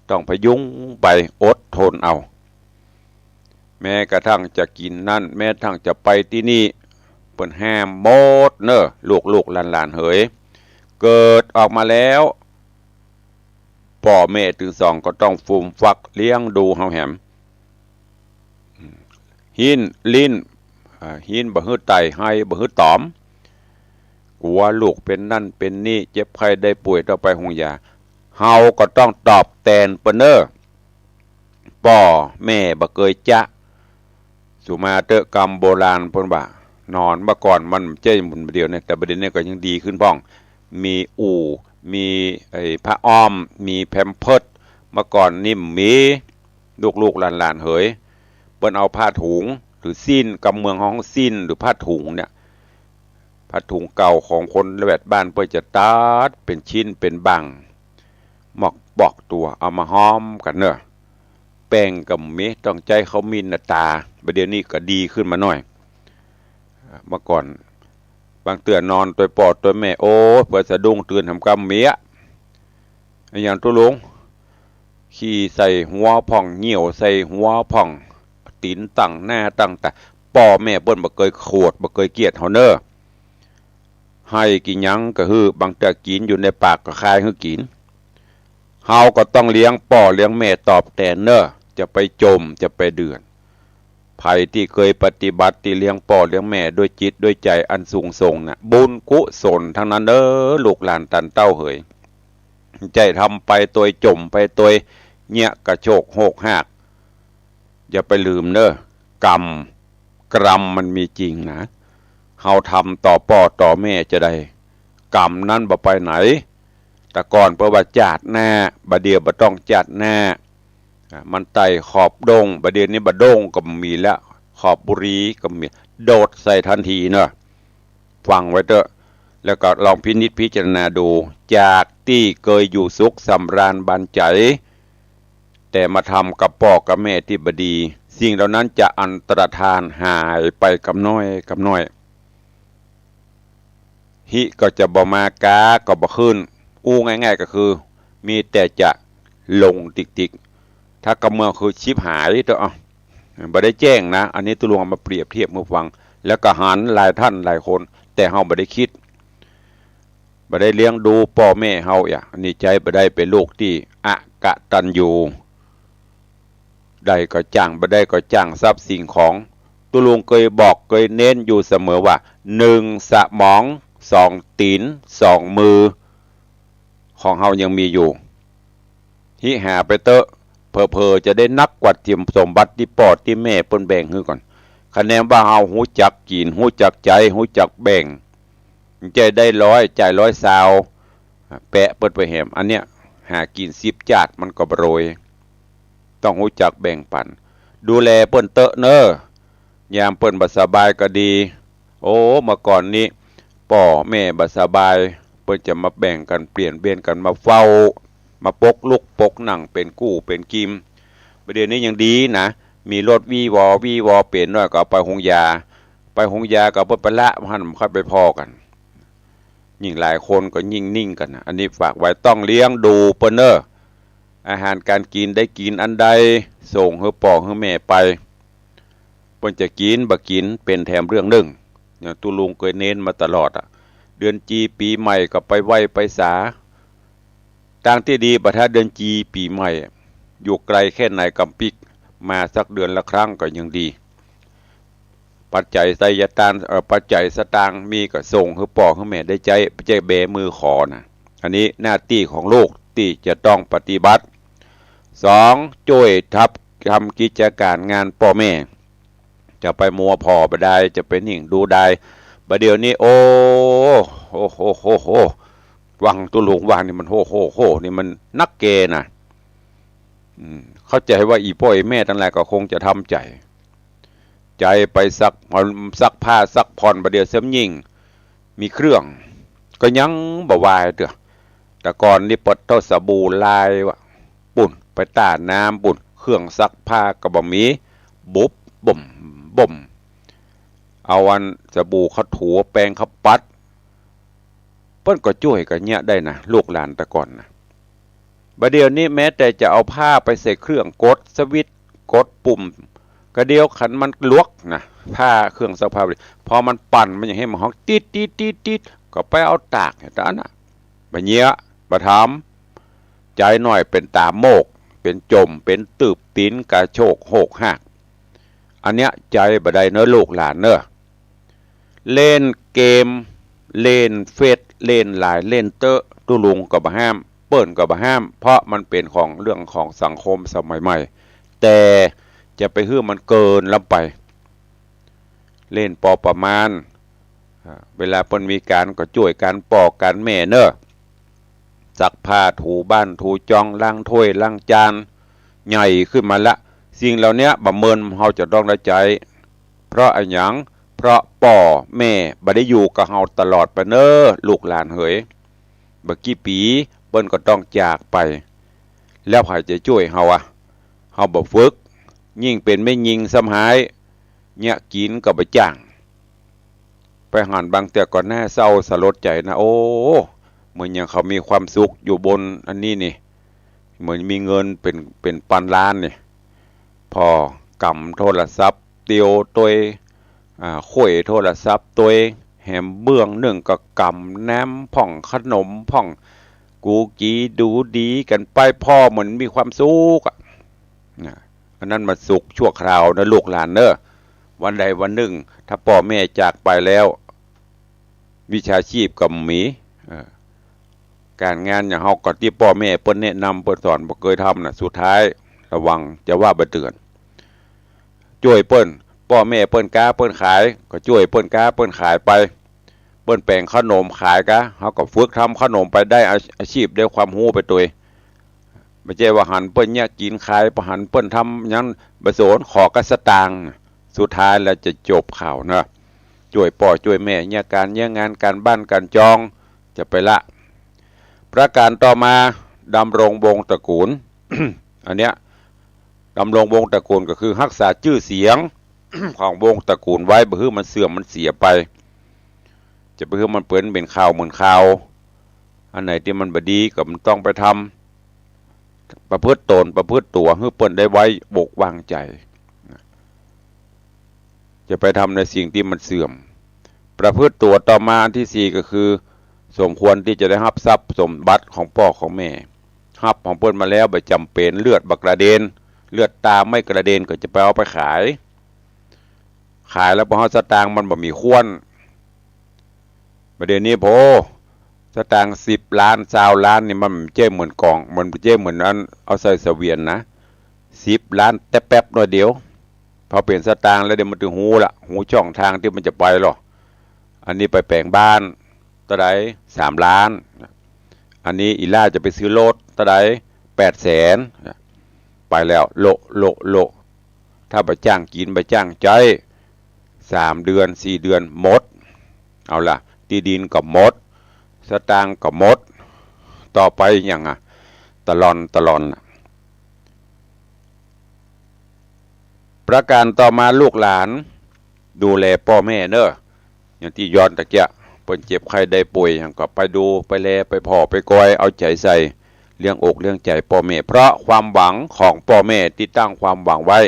ต้องพยุงไป อดทนเอา แม้กระทั่งจะกิ๋นนั่น แม้กระทั่งจะไปตี้นี่ เปิ้นห้ามหมดเนอะ ลูกๆ หลานๆ เหย เกิดออกมาแล้ว ป้อแม่ตึงสองก็ต้องฟูมฟักเลี้ยงดูเฮาแหม หิ้นลิ้น อ่า หิ้นบ่หื้อไต่ ไฮบ่หื้อต๋อม กั๋วลูกเป๋นนั่นเป๋นนี่ เจ็บไข้ได้ป่วยต้องไปโฮงยา เฮาก็ต้องตอบแตนเปิ้นเน่อ ป้อแม่บ่เกยจ๊ะ สุมาเต๊อะ กำโบราณเปิ้นว่า นอน เมื่อก่อนมันบ่ใจ้บ่าเดี่ยวนี้ แต่บ่าเดี่ยวนี้ก็ยังดีขึ้นพ่อง มีอู่ มีไอ้ผ้าอ้อม มีแพมเพิร์ส เมื่อก่อนนี่บ่มี ลูกๆ หลานๆ เหย เปิ้นเอาผ้าถุง หรือสิ้น กำเมืองฮ้องสิ้น หรือผ้าถุงเนี่ย ผ้าถุงเก่าของคนแวดบ้านเปิ้นจะตัดเป๋นชิ้นเป๋นบ่าง หมอกปอกตั๋ว เอามาฮ้อมกั๋นเน่อ แป้งก็บ่มี ต้องใจ๊ข้าวมี้นต๋า บ่าเดี่ยวนี้ก็ดีขึ้นมาหน้อย เมื่อก่อน บางเตื้อนอนตวยป้อตวยแม่ โอ้ย เปื้อสะดุ้งตื่นหำกำเมีย อะหยังตุ๊ลุง ขี้ใส่หัวพ่อง เยี่ยวใส่หัวพ่อง ตี๋นตั้งหน้าตั้งต๋า ป้อแม่เปิ้นบ่เกยโขด บ่เกยเกียจเฮาเน่อ ไฮกิ๋นหยังก็หื้อ บางเตื้อกิ๋นอยู่ในปากก็คายหื้อกิ๋น เฮาก็ต้องเลี้ยงป้อเลี้ยงแม่ตอบแตนเน่อ จะไปจ๋ม จะไปเดือด ใผตี้เกยปฏิบัติตี้เลี้ยงป้อเลี้ยงแม่ด้วยจิตด้วยใจ๋อันสูงส่งน่ะ บุญกุศลตังนั้นเน่อ ลูกหลานตันเต้าเหย ใจ้ทำไปตวย จ๋มไปตวย เยียะกระโชกโฮกฮาก อย่าไปลืมเน่อ กรรม กรรมมันมีจริงนะ เฮาทำต่อป้อต่อแม่จาใด กรรมนั้นบ่ไปไหน แต่ก่อนเปิ้นว่าจาติหน้า บ่าเดี่ยวบ่ต้องจาติหน้า อ่า มันไต่ขอบด้ง บ่าเดี่ยวนี้บ่าด้งก็บ่มีแล้ว ขอบบุหรี่ก็บ่มี โดดใส่ตันทีเน่อ ฟังไว้เต๊อะ แล้วก็ลองพินิจพิจารณาดู จากตี้เกยอยู่สุขสำราญบานใจ๋ แต่มาทำกับป้อกับแม่ตี้บ่ดี สิ่งเหล่านั้นจะอันตรธานหายไปกำน้อยกำน้อย ฮิก็จะบ่มา กาก็บ่ขึ้น อู้ง่ายๆ ก็คือ มีแต่จะลงติ๊กๆ ถ้ากำเมืองคือฉิบหายเต๊อะ บ่ได้แจ้งนะ อันนี้ตุ๊ลุงเอามาเปรียบเทียบหื้อฟัง แล้วก็หันหลายต้านหลายคน แต่เฮาบ่ได้กึ๊ด บ่ได้เลี้ยงดูป้อแม่เฮา อะ อันนี้ใจ๊บ่ได้ เป๋นลูกตี้อกตัญญู ได้ก็จ้าง บ่ได้ก็จ้างทรัพย์สิ่งของ ตุ๊ลุงเกยบอกเกยเน้นอยู่เสมอว่า หนึ่งสมอง สองตี๋น สองมือ ของเฮายังมีอยู่ หิหาไปเต๊อะ เผลอๆ จะได้นักกว่าตี้สมบัติตี้ป้อตี้แม่เปิ้นแบ่งหื้อก่อน คะแนนว่าเฮาฮู้จักกิ๋น ฮู้จักใจ๊ ฮู้จักแบ่ง ใจ๊ได้ร้อย จ่ายร้อยซาว แปะเปิ้นไปแหม อันเนี้ย หากิ๋นสิบจาติมันก็บ่รวย ต้องฮู้จักแบ่งปัน ดูแลเปิ้นเต๊อะเน้อ ยามเปิ้นบ่สบายก็ดี โอ้ เมื่อก่อนนี้ ป้อแม่บ่สบาย เปิ้นจะมาแบ่งกั๋นเปลี่ยนเวรกั๋นมาเฝ้า มาปกลุกปกนั่งเป๋นกู้เป๋นกีม บ่าเดี่ยวนี้ยังดีนะ มีรถวีวอวีวอเป๋นน้อยก็เอาไปโฮงยา ไปโฮงยาก็เปิ้นไปละ หั้นบ่ค่อยไปผ่อกั๋น ยิ่งหลายคนก็ยิ่งนิ่งกั๋นนะ อันนี้ฝากไว้ ต้องเลี้ยงดูเปิ้นเน้อ อาหารก๋านกิ๋นได้กิ๋นอันใด ส่งหื้อป้อหื้อแม่ไป เปิ้นจะกิ๋นบ่กิ๋นเป๋นแถมเรื่องนึ่ง อย่างตุ๊ลุงเกยเน้นมาตลอดอะ เดือนจีปี๋ใหม่ก็ไปไหว้ไปสา ตางตี้ดีบ่าถ้าเดือนจีปี๋ใหม่ อยู่ไกลแค่ไหนกำปิ๊ก มาสักเดือนละครั้งก็ยังดี ปัจจัยไสยตางค์ เอ่อ ปัจจัยสตางค์มีก็ส่งหื้อป้อหื้อแม่ได้ใจ๊ บ่ใจ้แบมือขอนะ อันนี้หน้าตี้ของลูกตี้จะต้องปฏิบัติ สอง จ้วยทับ ทำกิจก๋านงานป้อแม่ จะไปมัวผ่อบ่ได้ จะไปนิ่งดูดาย บ่าเดี่ยวนี้ โอ้ โอ้ โอ้ โอ้ โอ้ ฟังตุ๊ลุงว่านี่มัน โอ้ โอ้ โอ้ นี่มันนักแก่นะ อืม เข้าใจ๋ว่าอี่ป้ออี่แม่ตังหลายก็คงจะทำใจ๋ ใจ๋ไปซัก ซักผ้าซักผ่อน บ่าเดี่ยวเสียมยิ่ง มีเครื่อง ก็ยังบ่วายเตื้อ แต่ก่อนนี้ปะเต๊าสบู่ลายว่ะ ปุ้น ไปต้าน้ำปุ้น เครื่องซักผ้าก็บ่มี บุบ บ่ม บ่ม เอาอันสบู่เข้าถู แปรงเข้าปัด เปิ้นก็จ้วยกั๋นเยียะได้นะ ลูกหลานแต่ก่อนนะ บ่าเดี่ยวนี้แม้แต่จะเอาผ้าไปใส่เครื่องกดสวิตช์ กดปุ่ม ก็เดี๋ยวคันมันลวกนะ ผ้าเครื่องซักผ้า พอมันปั่นมันอย่างเหียมันฮ้องติ๊ดติ๊ดติ๊ดติ๊ด ก็ไปเอาตากแหม แต่อันน่ะ บ่เยียะ บ่ทำ ใจ๋น้อยเป๋นต๋าโมก เป๋นจ่ม เป๋นตืบ ตี๋นกระโชกโฮกฮาก อันเนี้ยใจ๋บ่ได้เน้อลูกหลานเน้อ เล่นเกม เล่นเฟซ เล่นไลน์ เล่นเต๊อะ ตุ๊ลุงก็บ่ห้าม เปิ้นก็บ่ห้าม เพราะมันเป๋นของ เรื่องของสังคมสมัยใหม่ แต่จะไปหื้อมันเกินล้ำไป เล่นปอประมาณ อ่า เวลาเปิ้นมีก๋านก็จ้วยก๋านป้อก๋านแม่เน้อ ซักผ้า ถูบ้าน ถูจอง ล้างถ้วย ล้างจาน ใหญ่ขึ้นมาละ สิ่งเหล่าเนี้ยบ่าเมินเฮาจะต้องได้ใจ๊ เพราะอะหยัง เพราะป้อแม่บ่ได้อยู่กับเฮาตลอดไปเน้อ ลูกหลานเหย บ่กี่ปี๋เปิ้นก็ต้องจากไป แล้วใผจะจ้วยเฮาอะ เฮาบ่ฝึก ยิ่งเป๋นแม่ญิงซ้ำฮ้าย เยียะกิ๋นก็บ่จ้าง ไปหันบางเตื้อก็น่าเศร้าสลดใจ๋นะ โอ้ เหมือนอย่างเขามีความสุขอยู่บนอันนี้นี่ เหมือนมีเงินเป๋น เป๋นปันล้านนี่ ผ่อกำโทรศัพท์ เตียวตวย อ่า ข้วยโทรศัพท์ตวย แหมเบื้องนึ่งก็กำน้ำพ่อง ขนมพ่อง กูกีดูดีกั๋นไป ผ่อเหมือนมีความสุขอะ นะ อันนั้นมันสุขชั่วคราวนะลูกหลานเน้อ วันใดวันนึ่ง ถ้าป้อแม่จากไปแล้ว วิชาชีพก็บ่มี เออ ก๋านงานอย่างเฮาก็ตี้ป้อแม่เปิ้นแนะนำเปิ้นสอนบ่เกยทำน่ะ สุดท้ายระวังจะว่าบ่เตือน จ้วยเปิ้น ป้อแม่เปิ้นก๊าเปิ้นขาย ก็จ้วยเปิ้นก๊าเปิ้นขายไป เปิ้นแป๋งขนมขายก๊า เฮาก็ฝึกทำขนมไป ได้อา อาชีพ ได้ความฮู้ไปตวย บ่ใจ้ว่าหันเปิ้นเยียะกิ๋นขาย บ่หันเปิ้นทำหยัง บ่สน ขอก๊าสตางค์ สุดท้ายแล้วจะจบข่าวนะ จ้วยป้อจ้วยแม่ เยียะก๋านเยียะงาน ก๋านบ้านก๋านจอง จะไปละ ประก๋านต่อมา ดำรงวงศ์ตระกูล อันเนี้ย ดำรงวงศ์ตระกูลก็คือฮักษาจื้อเสียง ของวงศ์ตระกูลไว้ บ่หื้อมันเสื่อมมันเสียไป จะไปหื้อมันเป๋น เป๋นข่าวเหมือนข่าว อันไหนตี้มันบ่ดีก็บ่ต้องไปทำ ประพฤติตน ประพฤติตั๋ว หื้อเปิ้นได้ไว้อกวางใจ๋ จะไปทำในสิ่งตี้มันเสื่อม ประพฤติตั๋วต่อมาอันตี้สี่ก็คือ สมควรตี้จะได้ฮับทรัพย์สมบัติของป้อของแม่ ฮับของเปิ้นมาแล้วบ่จ๋ำเป๋น เลือดบ่กระเด็น เลือดตาไม่กระเด็นก็จะไปเอาไปขาย ขายแล้วปอเฮาสตางค์มันบ่มีคว้น บ่าเดี่ยวนี้โผ สตางค์สิบล้าน ซาวล้านนี่มันบ่ใจ้เหมือนก๋อง มันบ่ใจ้เหมือนอันเอาใส่เสวียนนะ สิบล้านแต๊แป๊บหน่อยเดียว พอเป๋นสตางค์แล้วเดี๋ยวมันตึงฮู้ละ ฮู้จ้องตางตี้มันจะไปลอ อันนี้ไปแป๋งบ้านเต้าใด สามล้าน อันนี้อีหล้าจะไปซื้อรถเต้าใด แปดแสน ไปแล้ว โละ โละ โละ ถ้าบ่จ้างกิ๋น บ่จ้างใจ๊ สามเดือน สี่เดือน หมด เอาล่ะ ตี้ดินก็หมด สตางค์ก็หมด ต่อไปหยังอะ ตะลอน ตะลอนอะ ประการต่อมาลูกหลาน ดูแลป้อแม่เน่อ อย่างตี้ย้อนตะเกียะ เปิ้นเจ็บไข้ได้ป่วยหยังก็ไปดู ไปแล ไปผ่อ ไปกอย เอาใจ๋ใส่ เลี้ยงอกเลี้ยงใจ๋ป้อแม่ เพราะความหวังของป้อแม่ตี้ตั้งความหวังไว้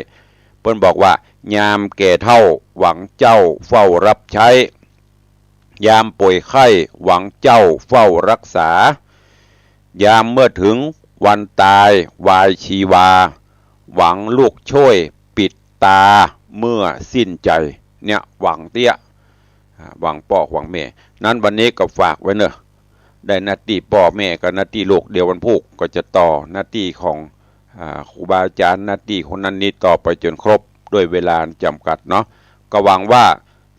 เปิ้นบอกว่า ยามแก่เฒ่าหวังเจ้าเฝ้ารับใช้ ยามป่วยไข้หวังเจ้าเฝ้ารักษา ยามเมื่อถึงวันตายวายชีวา หวังลูกช่วยปิดตาเมื่อสิ้นใจ๋ เนี่ยหวังเตี้ย อ่า หวังป้อหวังแม่ นั้นวันนี้ก็ฝากไว้เน่อ ได้หน้าตี้ป้อแม่กับหน้าตี้ลูก เดี๋ยววันพูกก็จะต่อหน้าตี้ของ อ่า ครูบาอาจ๋ารย์ หน้าตี้คนนั้นนี้ต่อไปจ๋นครบ ด้วยเวลาจ๋ำกัดเนาะ ก็หวังว่า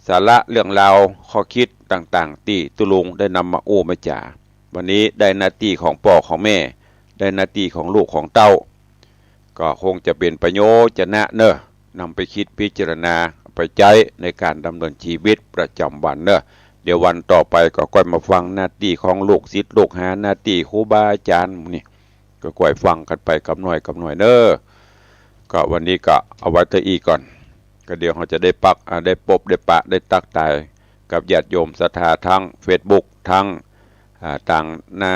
สาระเรื่องราวข้อคิดต่างๆ ตี้ตุ๊ลุงได้นำมาอู้มาจ๋า วันนี้ได้หน้าตี้ของป้อของแม่ ได้หน้าตี้ของลูกของเต้า ก็คงจะเป๋นประโยชน์จะนะเน่อ นำไปคิดพิจารณา ไปใจ๊ในการดำเนินชีวิตประจ๋ำวันเน่อ เดี๋ยววันต่อไปก็ก้อยมาฟังหน้าตี้ของลูกศิษย์ลูกหา หน้าตี้ครูบาอาจ๋ารย์หมู่นี้ ก็ก้อยฟังกั๋นไปกำหน่อยกำหน่อยเน่อ ก็วันนี้ก็เอาไว้เต้าอี้ก่อน ก็เดี๋ยวเฮาจะได้ปัก อ่า ได้ปบ ได้ปะ ได้ตั๊กตายกับญาติโยมศรัทธาตางเฟซบุ๊ก ตาง อ่า ตางหน้า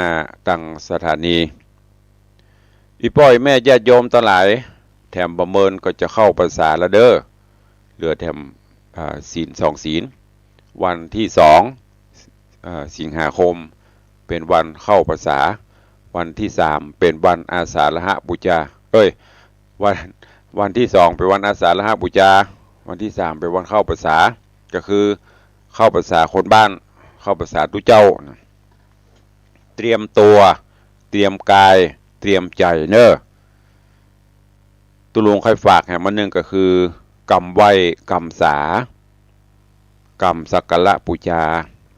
ตางสถานี อี่ป้ออี่แม่ญาติโยมตังหลาย แถมบ่าเมินก็จะเข้าพรรษาแล้วเด้อ เหลือแถม อ่า ศีลสองศีล วันตี้สอง อ่า สิงหาคม เป๋นวันเข้าพรรษา วันตี้สาม เป๋นวันอาสาฬหบูชา เอ้ย วัน วันตี้สองเป๋นวันอาสาฬหบูชา วันตี้สามเป๋นวันเข้าพรรษา ก็คือเข้าพรรษาคนบ้าน เข้าพรรษาตุ๊เจ้านะ เตรียมตั๋ว เตรียมก๋าย เตรียมใจ๋เน่อ ตุ๊ลุงใค่ฝากแหมอันนึ่งก็คือ กำไหว้ กำสา กำสักการะปู๋จา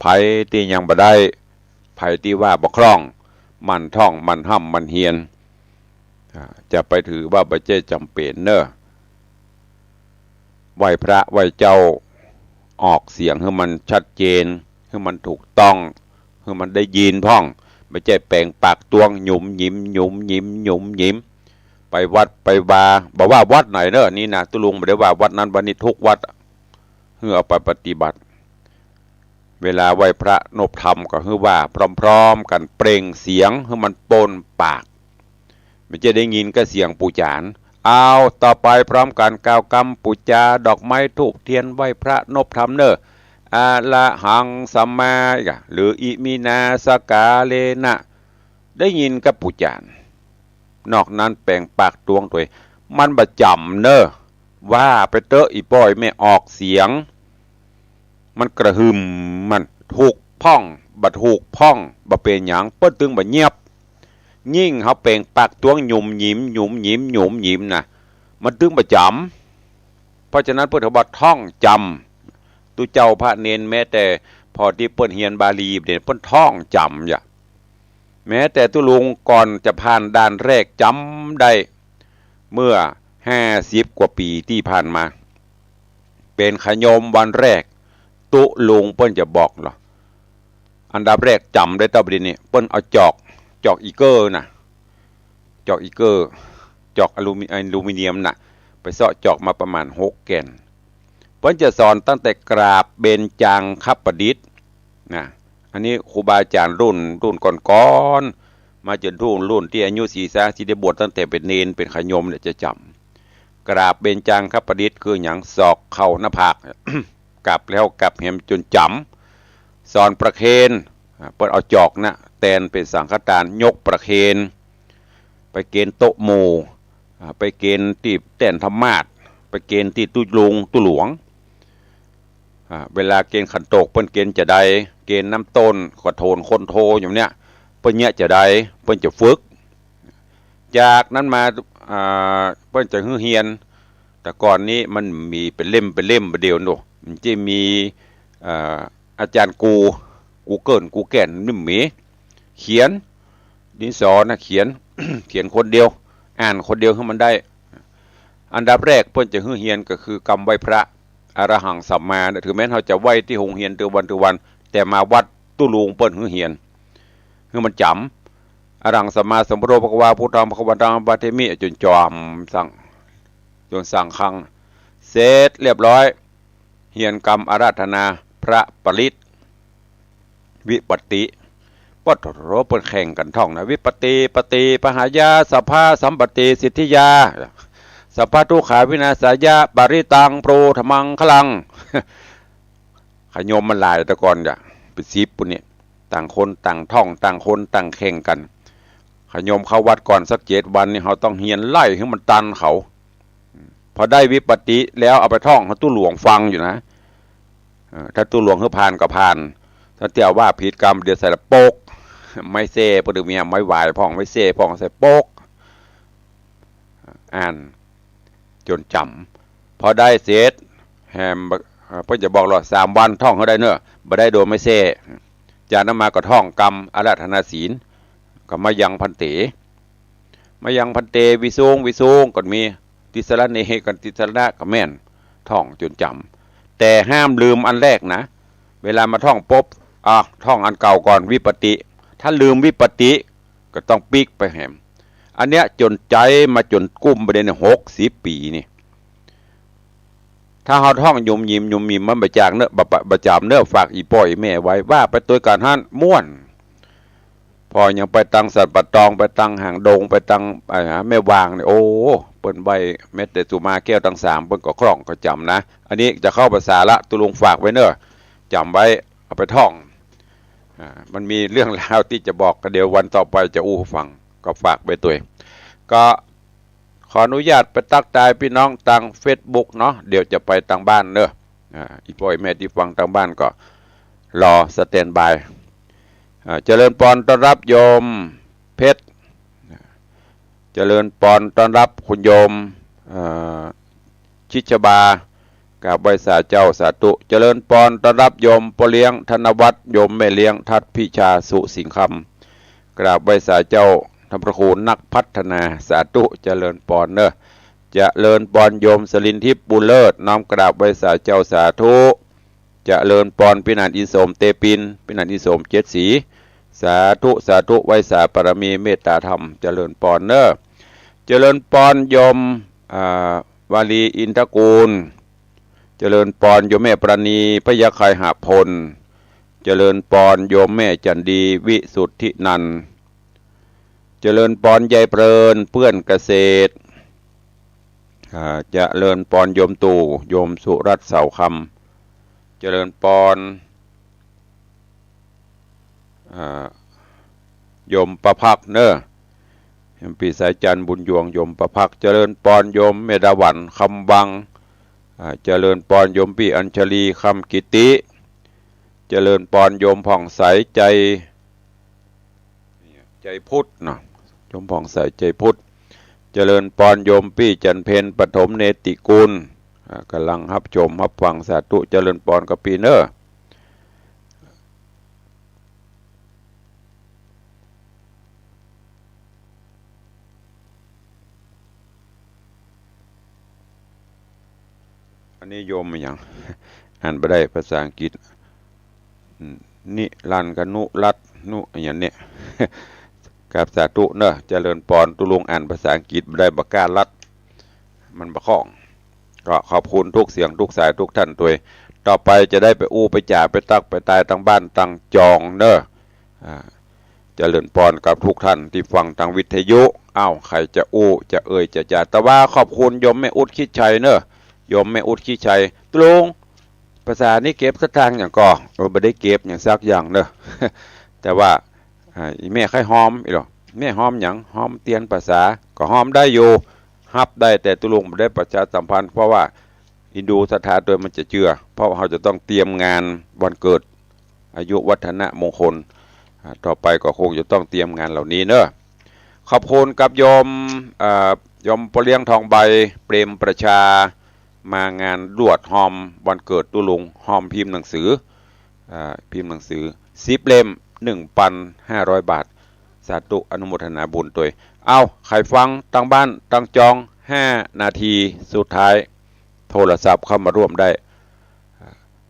ใผตี้ยังบ่ได้ ใผตี้ว่าบ่คล่อง หมั่นท่อง หมั่นฮ่ำ หมั่นเฮียน อ่า จะไปถือว่าบ่ใจ้จ๋ำเป๋นเน่อ ไหว้พระไหว้เจ้า ออกเสียงหื้อมันชัดเจน หื้อมันถูกต้อง หื้อมันได้ยินพ่อง บ่ใจ้แป๋งปากตวง หยุมหยิม หยุมหยิม หยุมหยิม ไปวัดไปวา บ่ว่าวัดไหนเน่อ นี่นะ ตุ๊ลุงบ่ได้ว่าวัดนั้นวัดนี้ ทุกวัด หื้อเอาไปปฏิบัติ เวลาไหว้พระนบธรรมก็หื้อว่าพร้อมๆ กั๋น เปล่งเสียงหื้อมันป๊นปาก มันจะได้ยินกับเสียงปู๋จ๋ารย์ เอา ต่อไปพร้อมกั๋น กล่าวกำปู๋จา ดอกไม้ธูปเทียน ไหว้พระนบธรรมเน่อ อะระหังสัมมา หรือ อิมินาสการะนะ ได้ยินกับปู๋จ๋ารย์ นอกนั้นแป๋งปากตวงตวย มันบ่จ๋ำเน่อ ว่าไปเต๊อะ อี่ป้ออี่แม่ ออกเสียง มันกระหึ่ม มันถูกพ่อง บ่ถูกพ่อง บ่เป๋นหยัง เปิ้นตึงบ่เงียบ ยิ่งเฮาแป๋งปากตวง หยุมหยิม หยุมหยิม หยุมหยิมนะ มันตึงบ่จ๋ำ เพราะฉะนั้นเปิ้นถือว่าท่องจำ ตุ๊เจ้าพระเณร แม้แต่พอตี้เปิ้นเฮียนบาลีเนี่ย เปิ้นท่องจ๋ำอย่า แม้แต่ตุ๊ลุงก่อนจะผ่านด่านแรกจ๋ำได้ เมื่อห้าสิบกว่าปี๋ตี้ผ่านมา เป๋นขะโยมวันแรก ตุ๊ลุงเปิ้นจะบอกลอ อันดับแรกจ๋ำได้เต้าบ่าเดี่ยวนี้ เปิ้นเอาจอก จอกอีเกอร์นะ จอกอีเกอร์ จอกอลูมิ อลูมิเนียมน่ะ ไปเซาะจอกมาประมาณหกแก่น เปิ้นจะสอนตั้งแต่กราบเบญจังคประดิษฐ์นะ อันนี้ครูบาอาจารย์รุ่น รุ่นก่อนๆ มาจ๋นรุ่น รุ่นตี้อายุสี่สิบ ตี้ได้บวชตั้งแต่เป๋นเณร เป๋นขะโยมเนี่ยจะจ๋ำ กราบเบญจังคประดิษฐ์คือหยัง ศอกเข้าหน้าผาก กราบแล้วกราบแหมจ๋นจ๋ำ สอนประเคน อ่า เปิ้นเอาจอกนะ แตนเป๋นสังฆทาน ยกประเคน ไปเกณฑ์โต๊ะหมู่ อ่า ไปเกณฑ์ตี้แต้นธรรมาสน์ ไปเกณฑ์ตี้ตุ๊ลุงตุ๊หลวง อ่า เวลาเกณฑ์ขันโตกเปิ้นเกณฑ์จาใด กณฑ์น้ำต้น ก็โทนคนโทอยู่เนี่ย เปิ้นเยียะจะใด เปิ้นจะฝึก จากนั้นมา อ่า เปิ้นจะหื้อเฮียน แต่ก่อนนี้มันมีเป๋นเล่มเป๋นเล่มบ่าเดี่ยวโน้น มันจะมี เอ่อ อาจ๋ารย์กู กูเกิล กูแก่น นี่มี เขียน ดินสอนะ เขียน เขียนคนเดียว อ่านคนเดียวหื้อมันได้ อันดับแรกเปิ้นจะหื้อเฮียนก็คือกำไหว้พระ อะระหังสัมมานะ ถึงแม้นเฮาจะไหว้ตี้โฮงเฮียนตึงวันตึงวัน แต่มาวัดตุ๊ลุงเปิ้นหื้อเฮียน หื้อมันจ๋ำ อะระหังสัมมาสัมพุทโธภะคะวา พุทธังภะคะวันตัง อะภิวาเทมิ จ๋นจ๋ำ สั่ง จ๋นสั่งคัง เสร็จเรียบร้อย เฮียนกำอาราธนาพระปริตร วิปัตติ ปะโถ เปิ้นแข่งกั๋นท่องนะ วิปัตติ ปัตติ ปะหายา สัพพะสัมปัตติสิทธิยา สัพพะทุกขาวินาศายะ ปริตตัง ปุทธมังคลัง ขะโยมมันหลายแต่ก่อนจ้ะ เป๋นสิบปุ้นนี่ ต่างคนต่างท่อง ต่างคนต่างแข่งกั๋น ขะโยมเข้าวัดก่อนสักเจ็ดวันนี่ เฮาต้องเฮียนไล่หื้อมันตันเขา พอได้วิปัตติแล้วเอาไปท่องหื้อตุ๊หลวงฟังอยู่นะ เออ ถ้าตุ๊หลวงหื้อผ่านก็ผ่าน ถ้าเตี้ยว่าผิดกำ เดี๋ยวใส่ละโป๊ก ไม้เส้ เปิ้นมีไม้หวายพ่อง ไม้เส้พ่อง ใส่โป๊ก อ่านจ๋นจ๋ำ พอได้เสร็จ แหม เอ่อ เปิ้นจะบอกว่า สามวันท่องหื้อได้เน่อ บ่ได้โดนไม้เส้ จากนั้นมาก็ท่องกำอาราธนาศีล ก็มะยังภันเต มะยังภันเต วิสุง วิสุง ก็มี ติสรเณ ก็ติสรณะ ก็แม่น ท่องจ๋นจ๋ำ แต่ห้ามลืมอันแรกนะ เวลามาท่องปุ๊บ อ่ะ ท่องอันเก่าก่อน วิปัตติ ถ้าลืมวิปัตติ ก็ต้องปิ๊กไปแหม อันเนี้ยจ๋นใจ๊มาจ๋นกุ้มไปได้เนี่ย หกสิบปี๋นี่ ถ้าเฮาท่องหยุมหยิมหยุมหยิมมันบ่จ๋างเน่อ บ่ บ่ บ่จ๋ำเน่อ ฝากอี่ป้ออี่แม่ไว้ ว่าไปตวยกั๋นหั้น ม่วน ป้อยังไปตังสันป่าตอง ไปตังหางดง ไปตัง อ่า แม่วางเนี่ย โอ้ เปิ้นไหว้แม่เตสุมาแก้วตังสาม เปิ้นก็คล่องก็จ๋ำนะ อันนี้จะเข้าภาษาละ ตุ๊ลุงฝากไว้เน่อ จ๋ำไว้ เอาไปท่อง อ่า มันมีเรื่องราวตี้จะบอก ก็เดี๋ยววันต่อไปจะอู้หื้อฟัง ก็ฝากไว้ตวย ก็ขออนุญาตไปตั๊กตายปี้น้องตางเฟซบุ๊กเนาะ เดี๋ยวจะไปตางบ้านเน่อ อ่า อี่ป้ออี่แม่ตี้ฟังตางบ้านก็รอสแตนด์บาย อ่า เจริญปอนต้อนฮับโยมเพชร เจริญปอนต้อนฮับคุณโยม เอ่อ ชิชบา กราบไหว้สาเจ้า สาธุ เจริญปอนต้อนฮับโยมป้อเลี้ยงธนวัฒน์ โยมแม่เลี้ยงทัศน์พิชา สุสิงห์คำ กราบไหว้สาเจ้า ท่านพระครูนักพัฒนา สาธุ เจริญปอนเน่อ เจริญปอนโยมสลินทิพย์ บุญเลิศ น้อมกราบไหว้สาเจ้า สาธุ เจริญปอนปี้หนานอินโสม เตปิน ปี้หนานอินโสม เจ็ดสี สาธุ สาธุ ไหว้สาบารมีเมตตาธรรม เจริญปอนเน่อ เจริญปอนโยม อ่า วาลีอินทกูล เจริญปอนโยมแม่ปราณี พยัคฆไคหพล เจริญปอนโยมแม่จันดี วิสุทธินันท์ เจริญปอนยายเพลิน เปื้อนเกษตร อ่า เจริญปอนโยมตู่ โยมสุรัตน์ เสาคำ เจริญปอน อ่า โยมประภักษ์เน่อ โยมปี้สายจันทร์ บุญยวง โยมประภักษ์ เจริญปอนโยมแม่ดาหวัน คำวัง อ่า เจริญปอนโยมปี้อัญชลี คำกิติ เจริญปอนโยมผ่องใส ใจ ใจพุทธเนาะ โยมผ่องใส ใจพุทธ เจริญปอนโยมปี้จันเพ็ญ ปฐมเนติกุล อ่า ก่ำลังฮับชมฮับฟัง สาธุ เจริญปอนกับปี้เน่อ อันนี้โยมอะหยัง อ่านบ่ได้ภาษาอังกฤษ อืม นิรันดร์กับนุรัตน์ นุอะหยังเนี่ย กราบสาธุเน่อ เจริญปอน ตุ๊ลุงอ่านภาษาอังกฤษบ่ได้ บ่กล้าลัด มันบ่คล่อง ก็ขอบคุณทุกเสียงทุกสายทุกท่านตวย ต่อไปจะได้ไปอู้ไปจ๋าไปตั๊กไปตายตางบ้านตางจองเน่อ อ่า เจริญปอนกับทุกท่านตี้ฟังตางวิทยุ อ้าว ใผจะอู้จะเอ่ยจะจ๋า แต่ว่าขอบคุณโยมแม่อุ๊ดคิดชัยเน่อ โยมแม่อุ๊ดคิดชัย ตุ๊ลุง ภาษานี้เก็บสตางค์หยังก่อ เออ บ่ได้เก็บหยังสักอย่างเน่อ แต่ว่า อ่า อี่แม่ใค่ฮอม อี่หลอ แม่ฮอมหยัง ฮอมเตียนภาษา ก็ฮอมได้อยู่ ฮับได้ แต่ตุ๊ลุงบ่ได้ประชาสัมพันธ์ เพราะว่า อินดูศรัทธาตวยมันจะเจื้อ เพราะว่าเฮาจะต้องเตรียมงานวันเกิด อายุวัฒนมงคล อ่า ต่อไปก็คงจะต้องเตรียมงานเหล่านี้เนอะ ขอบคุณกับโยม อ่า โยมป้อเลี้ยงทองใบ เปรมประชา มางานลวดฮอมวันเกิดตุ๊ลุง ฮอมพิมพ์หนังสือ อ่า พิมพ์หนังสือ สิบเล่ม หนึ่งปันห้าร้อยบาท สาธุอนุโมทนาบุญตวย เอ้า ใผฟังตังบ้านตังจอง ห้านาทีสุดท้าย โทรศัพท์เข้ามาร่วมได้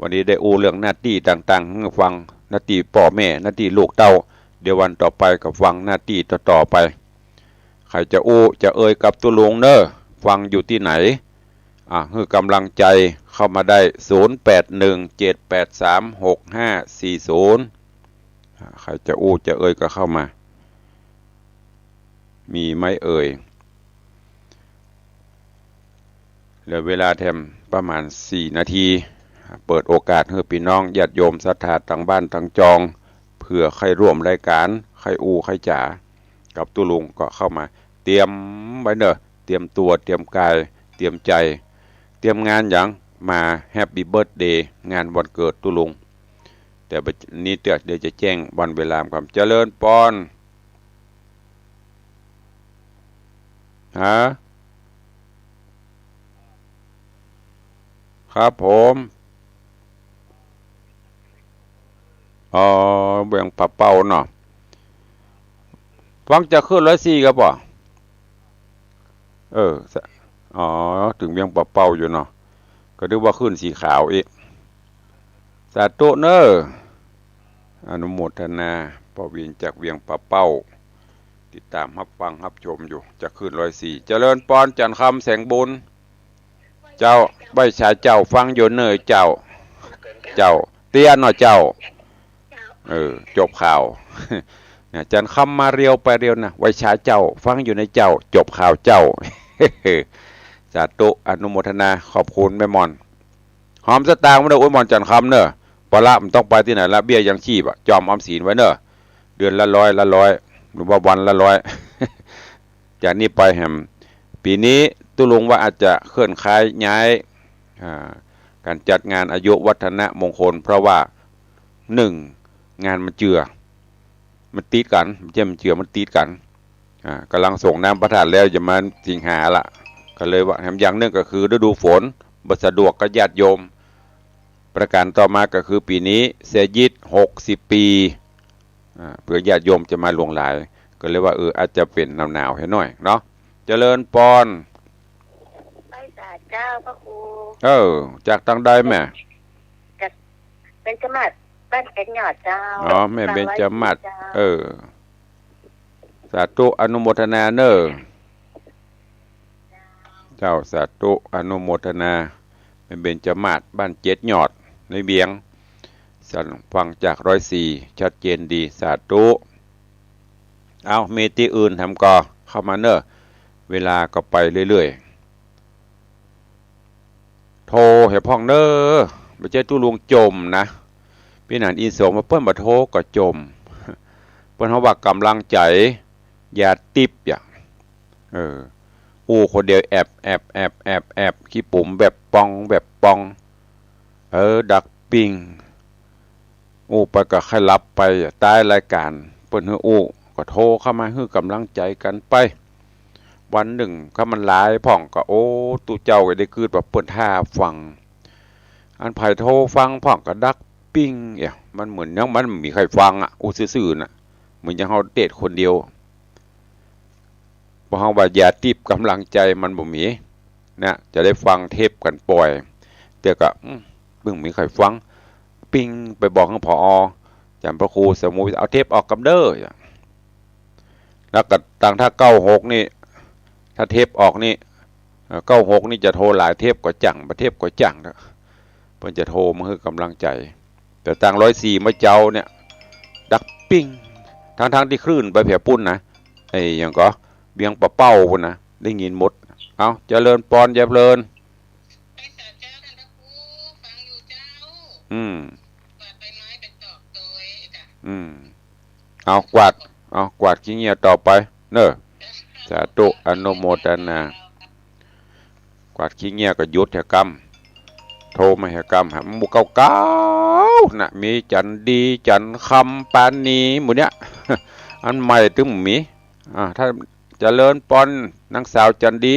วันนี้ได้อู้เรื่องหน้าตี้ต่างๆ หื้อฟัง หน้าตี้ป้อแม่ หน้าตี้ลูกเต้า เดี๋ยววันต่อไปก็ฟังหน้าตี้ต่อๆ ไป ใผจะอู้จะเอ่ยกับตุ๊ลุงเน่อ ฟังอยู่ตี้ไหน อ่ะ หื้อกำลังใจ๋เข้ามาได้ ศูนย์แปดหนึ่ง เจ็ดแปดสาม หกห้าสี่ศูนย์ อ่ะ ใผจะอู้จะเอ่ยก็เข้ามา มีไหมเอ่ย เหลือเวลาแถมประมาณสี่นาที เปิดโอกาสหื้อปี้น้องญาติโยมศรัทธาตังบ้านตังจอง เผื่อใค่ร่วมรายก๋าน ใค่อู้ใค่จ๋ากับตุ๊ลุงก็เข้ามา เตรียมไว้เน่อ เตรียมตั๋ว เตรียมก๋าย เตรียมใจ๋ เตรียมงานหยัง มาแฮปปี้เบิร์ธเดย์ งานวันเกิดตุ๊ลุง แต่บัดนี้เตื้อ เดี๋ยวจะแจ้งวันเวลาก่อน เจริญปอน ฮะ ครับผม อ๋อ เวียงป่าเป้าเนาะ ฟังจากคลื่นร้อยสี่ครับบ่ เออ สะ อ๋อ เถิงเวียงป่าเป้าอยู่เนาะ ก็นึกว่าคลื่นสีขาวอีก สาธุเน่อ อนุโมทนา ป้อวินจากเวียงป่าเป้า ติดต๋ามฮับฟังฮับชมอยู่ จากคลื่นร้อยสี่ เจริญปอน จันทร์คำ แสงบุญ เจ้า ไหว้สาเจ้า ฟังอยู่เน่อเจ้า เจ้า เตี้ยเนาะเจ้า เออ จบข่าว เนี่ย จันทร์คำมาเร็วไปเร็วนะ ไหว้สาเจ้า ฟังอยู่เน่อเจ้า จบข่าวเจ้า สาธุ อนุโมทนา ขอบคุณแม่หม่อน หอมสตางค์มาเน่อ โอ้ย หม่อนจันทร์คำเน่อ ปะละ บ่ต้องไปตี้ไหนละ เบี้ยยังชีพอะ จอมออมสินไว้เน่อ เดือนละร้อย ละร้อย หรือว่าวันละร้อย จากนี้ไปแหม ปี๋นี้ตุ๊ลุงว่าอาจจะเคลื่อนย้าย อ่า ก๋านจัดงานอายุวัฒนมงคล เพราะว่า หนึ่ง งานมันเจือ มันติดกั๋น บ่ใจ้มันเจือ มันติดกั๋น อ่า ก่ำลังส่งน้ำพระธาตุแล้ว จะมาสิงหาละ ก็เลยว่าแถมอย่างนึ่งก็คือฤดูฝน บ่สะดวกกับญาติโยม ประก๋านต่อมาก็คือปี๋นี้เสียยิตหกสิบปี๋ อ่า เผื่อญาติโยมจะมาหลวงหลาย ก็เลยว่า เออ อาจจะเป๋นหนาวๆ หื้อหน่อยเนาะ เจริญปอน ไหว้สาเจ้าพระครู เออ จากตังใดแม่ จากเบญจมาศ บ้านเจ็ดยอดเจ้า อ๋อ แม่เบญจมาศ เจ้า เออ สาธุอนุโมทนาเน่อ เจ้า สาธุอนุโมทนา แม่เบญจมาศ บ้านเจ็ดยอด ในเวียง สั่นฟังจากร้อยสี่ ชัดเจนดี สาธุ เอ้า มีตี้อื่นแถมก่อ เข้ามาเน่อ เวลาก็ไปเรื่อยๆ โทรหื้อพ่องเน่อ บ่ใจ้ตุ๊ลุงจ่มนะ ปี้หนานอินสมว่าเปิ้นบ่โทรก็จ่ม เปิ้นฮ้องว่ากำลังใจ๋ ยาติ๊บอะ เออ อู้คนเดียวแอบแอบแอบแอบแอบ ขี้ปุ๋มแบบปองแบบปอง เออ ดักปิ้ง อู้ไปก็ใค่หลับไปอะ ต๊ายรายก๋าน เปิ้นหื้ออู้ ก็โทรเข้ามาหื้อกำลังใจ๋กั๋นไป วันนึ่ง ถ้ามันหลายพ่องก็ โอ้ ตุ๊เจ้าก็ได้กึ๊ดว่าเปิ้นถ้าฟัง อันใผโทรฟังพ่องก็ดักปิ้ง เอ๊ะ มันเหมือนยังมันบ่มีใผฟังอะ อู้ซื่อๆ น่ะ เหมือนยังเฮาเตศน์คนเดียว เพราะฮ้องว่ายาติ๊บกำลังใจ๋มันบ่มี นะ จะได้ฟังเทปกั๋นป่อย แต่ก็ อืม บ่มีใผฟัง ปิ้งไปบอกหื้อ ผอ อาจ๋ารย์พระครูสมุติ เอาเทปออกกำเด้อ แล้วก็ตังถ้าเก้าหกนี่ ถ้าเทปออกนี่ เอ่อ เก้าหกนี่จะโทรหลายเทปก็จั่ง บ่เทปก็จั่งนะ เปิ้นจะโทรมาหื้อกำลังใจ๋ แต่ตังร้อยสี่มาเจ้าเนี่ย ดักปิ้ง ทั้งๆ ตี้คลื่นไปแผวปุ้นนะ ไอ้หยังก่อ เวียงป่าเป้าปุ้นนะ ได้ยินหมด เอ้า เจริญปอน ยายเพลิน ไปสาเจ้านั่นนะครู ฟังอยู่เจ้า อืม กวาดใบไม้ไปตอกโตยจ้ะ อืม เอากวาด เอากวาดขี้เหงื่อต่อไป เน่อ สาธุ อนุโมทนา กวาดขี้เหงื่อก็หยุดเถอะกำ โท ทรมาหากำหาหมู่เก่าๆ น่ะ มีจันดี จันคำ ปานี หมู่เนี้ย อันใหม่ตึงบ่มี อ่า ถ้าเจริญปอน นางสาวจันดี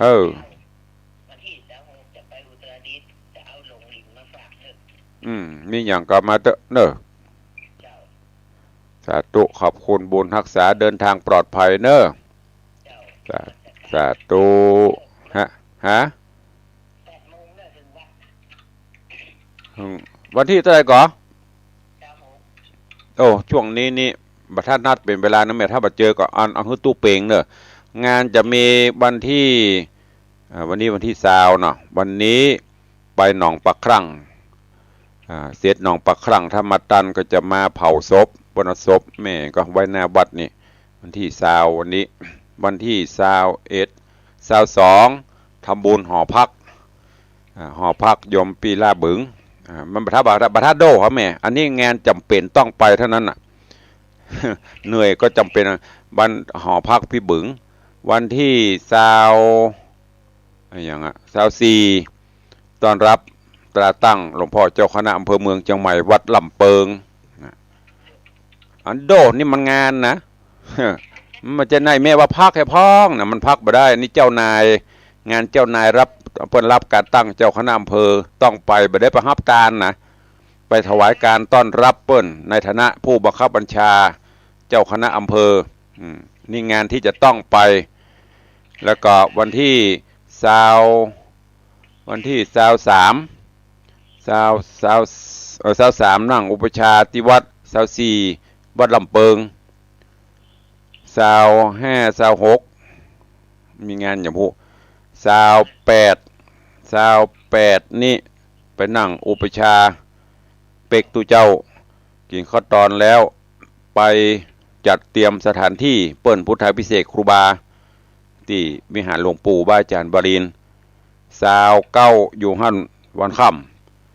เออ อืม มีหยังก็มาเต๊อะเน่อ สาธุ ขอบคุณบุญฮักษา เดินทางปลอดภัยเน่อ สา สาธุ ฮะ ฮะ อืม วันตี้เต้าใดก่อ โอ้ ช่วงนี้นี่ บ่ถนัดเป๋นเวลานะแม่ ถ้าบ่เจอก็อัน เอาหื้อตุ๊เป๋งเน่อ งานจะมีวันตี้ อ่า วันนี้วันตี้ซาวเนาะ วันนี้ไปหนองปลาครั่ง อ่า เสร็จหนองปลาครั่ง ถ้ามาตันก็จะมาเผาศพ เปิ้นเอาศพแม่ก็ไว้หน้าวัดนี่ วันตี้ซาว วันนี้ วันตี้ซาวเอ็ด ซาวสอง ทำบุญหอพัก อ่า หอพักโยมปี้ล่าบึง อ่า มันบ่ถนัด บ่ถนัดโด้ครับแม่ อันนี้งานจ๋ำเป๋นต้องไปเต้านั้นน่ะ เหนื่อยก็จ๋ำเป๋น วันหอพักปี้บึง วันตี้ซาว อะหยังอะ ซาวสี่ ต้อนรับตราตั้งหลวงป้อเจ้าคณะอำเภอเมืองเจียงใหม่ วัดลำเปิง นะ อันโด้นี่มันงานนะ มันบ่ใจ้ไหนแม่ว่าพักแค่พ้องนะ มันพักบ่ได้ นี่เจ้านาย งานเจ้านายรับ เปิ้นรับการตั้งเจ้าคณะอำเภอ ต้องไป บ่ได้ไปฮับตานนะ ไปถวายการต้อนรับเปิ้น ในฐานะผู้บังคับบัญชาเจ้าคณะอำเภอ อืม นี่งานตี้จะต้องไป แล้วก็วันตี้ซาว วันตี้ซาวสาม ซาว ซาว เอ่อ ซาวสาม นั่งอุปัชฌาย์ตี้วัด ซาวสี่ วัดลำเปิง ซาวห้า ซาวหก มีงานหยังพุ ซาวแปด ซาวแปด นี่ไปนั่งอุปัชฌาย์ เป๊กตุ๊เจ้า กิ๋นข้าวตอนแล้ว ไปจัดเตรียมสถานตี้เปิ้นพุทธาภิเษกครูบา ตี้วิหารหลวงปู่บาอาจ๋ารย์วารินทร์ ซาวเก้า อยู่หั้นวันค่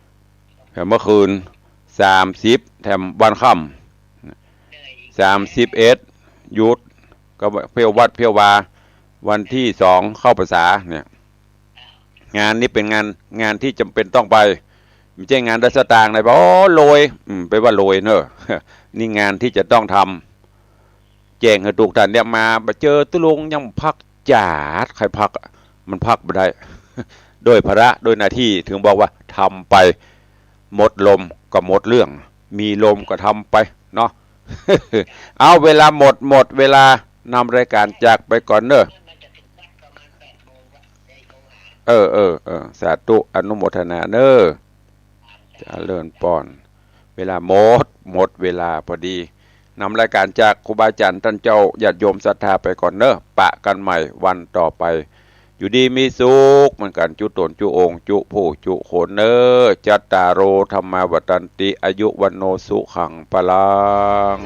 ำ แล้วเมื่อคืน สามสิบ แถมวันค่ำ สามสิบเอ็ด หยุด ก็เที่ยววัดเที่ยววา วันตี้สองเข้าพรรษาเนี่ย งานนี้เป๋นงาน งานตี้จ๋ำเป๋นต้องไป บ่ใจ้งานได้สตางค์ไหน โอ้ รวย อืม ไปว่าโรยเน่อ นี่งานตี้จะต้องทำ แจ้งหื้อตุ๊กต้านเนี่ย มาบ่เจอตุ๊ลุงยังพักจ๋าด ใค่พักอะ มันพักบ่ได้ โดยภาระ โดยหน้าตี้ เถิงบอกว่าทำไป หมดลมก็หมดเรื่อง มีลมก็ทำไปเนาะ เอา เวลาหมด หมดเวลา นำรายการจากไปก่อนเน่อ เออ เออ เออ สาธุ อนุโมทนาเน่อ เจริญปอน เวลาหมด หมดเวลาพอดี นำรายการจากครูบาอาจ๋ารย์ต้านเจ้า ญาติโยมศรัทธาไปก่อนเน่อ ปะกั๋นใหม่วันต่อไป อยู่ดีมีสุขเหมือนกั๋น จุ๊ต๋นจุ๊องค์ จุ๊ผู้จุ๊คนเน่อ จัตตาโร ธัมมา วัฑฒันติ อายุ วัณโณ สุขัง พลัง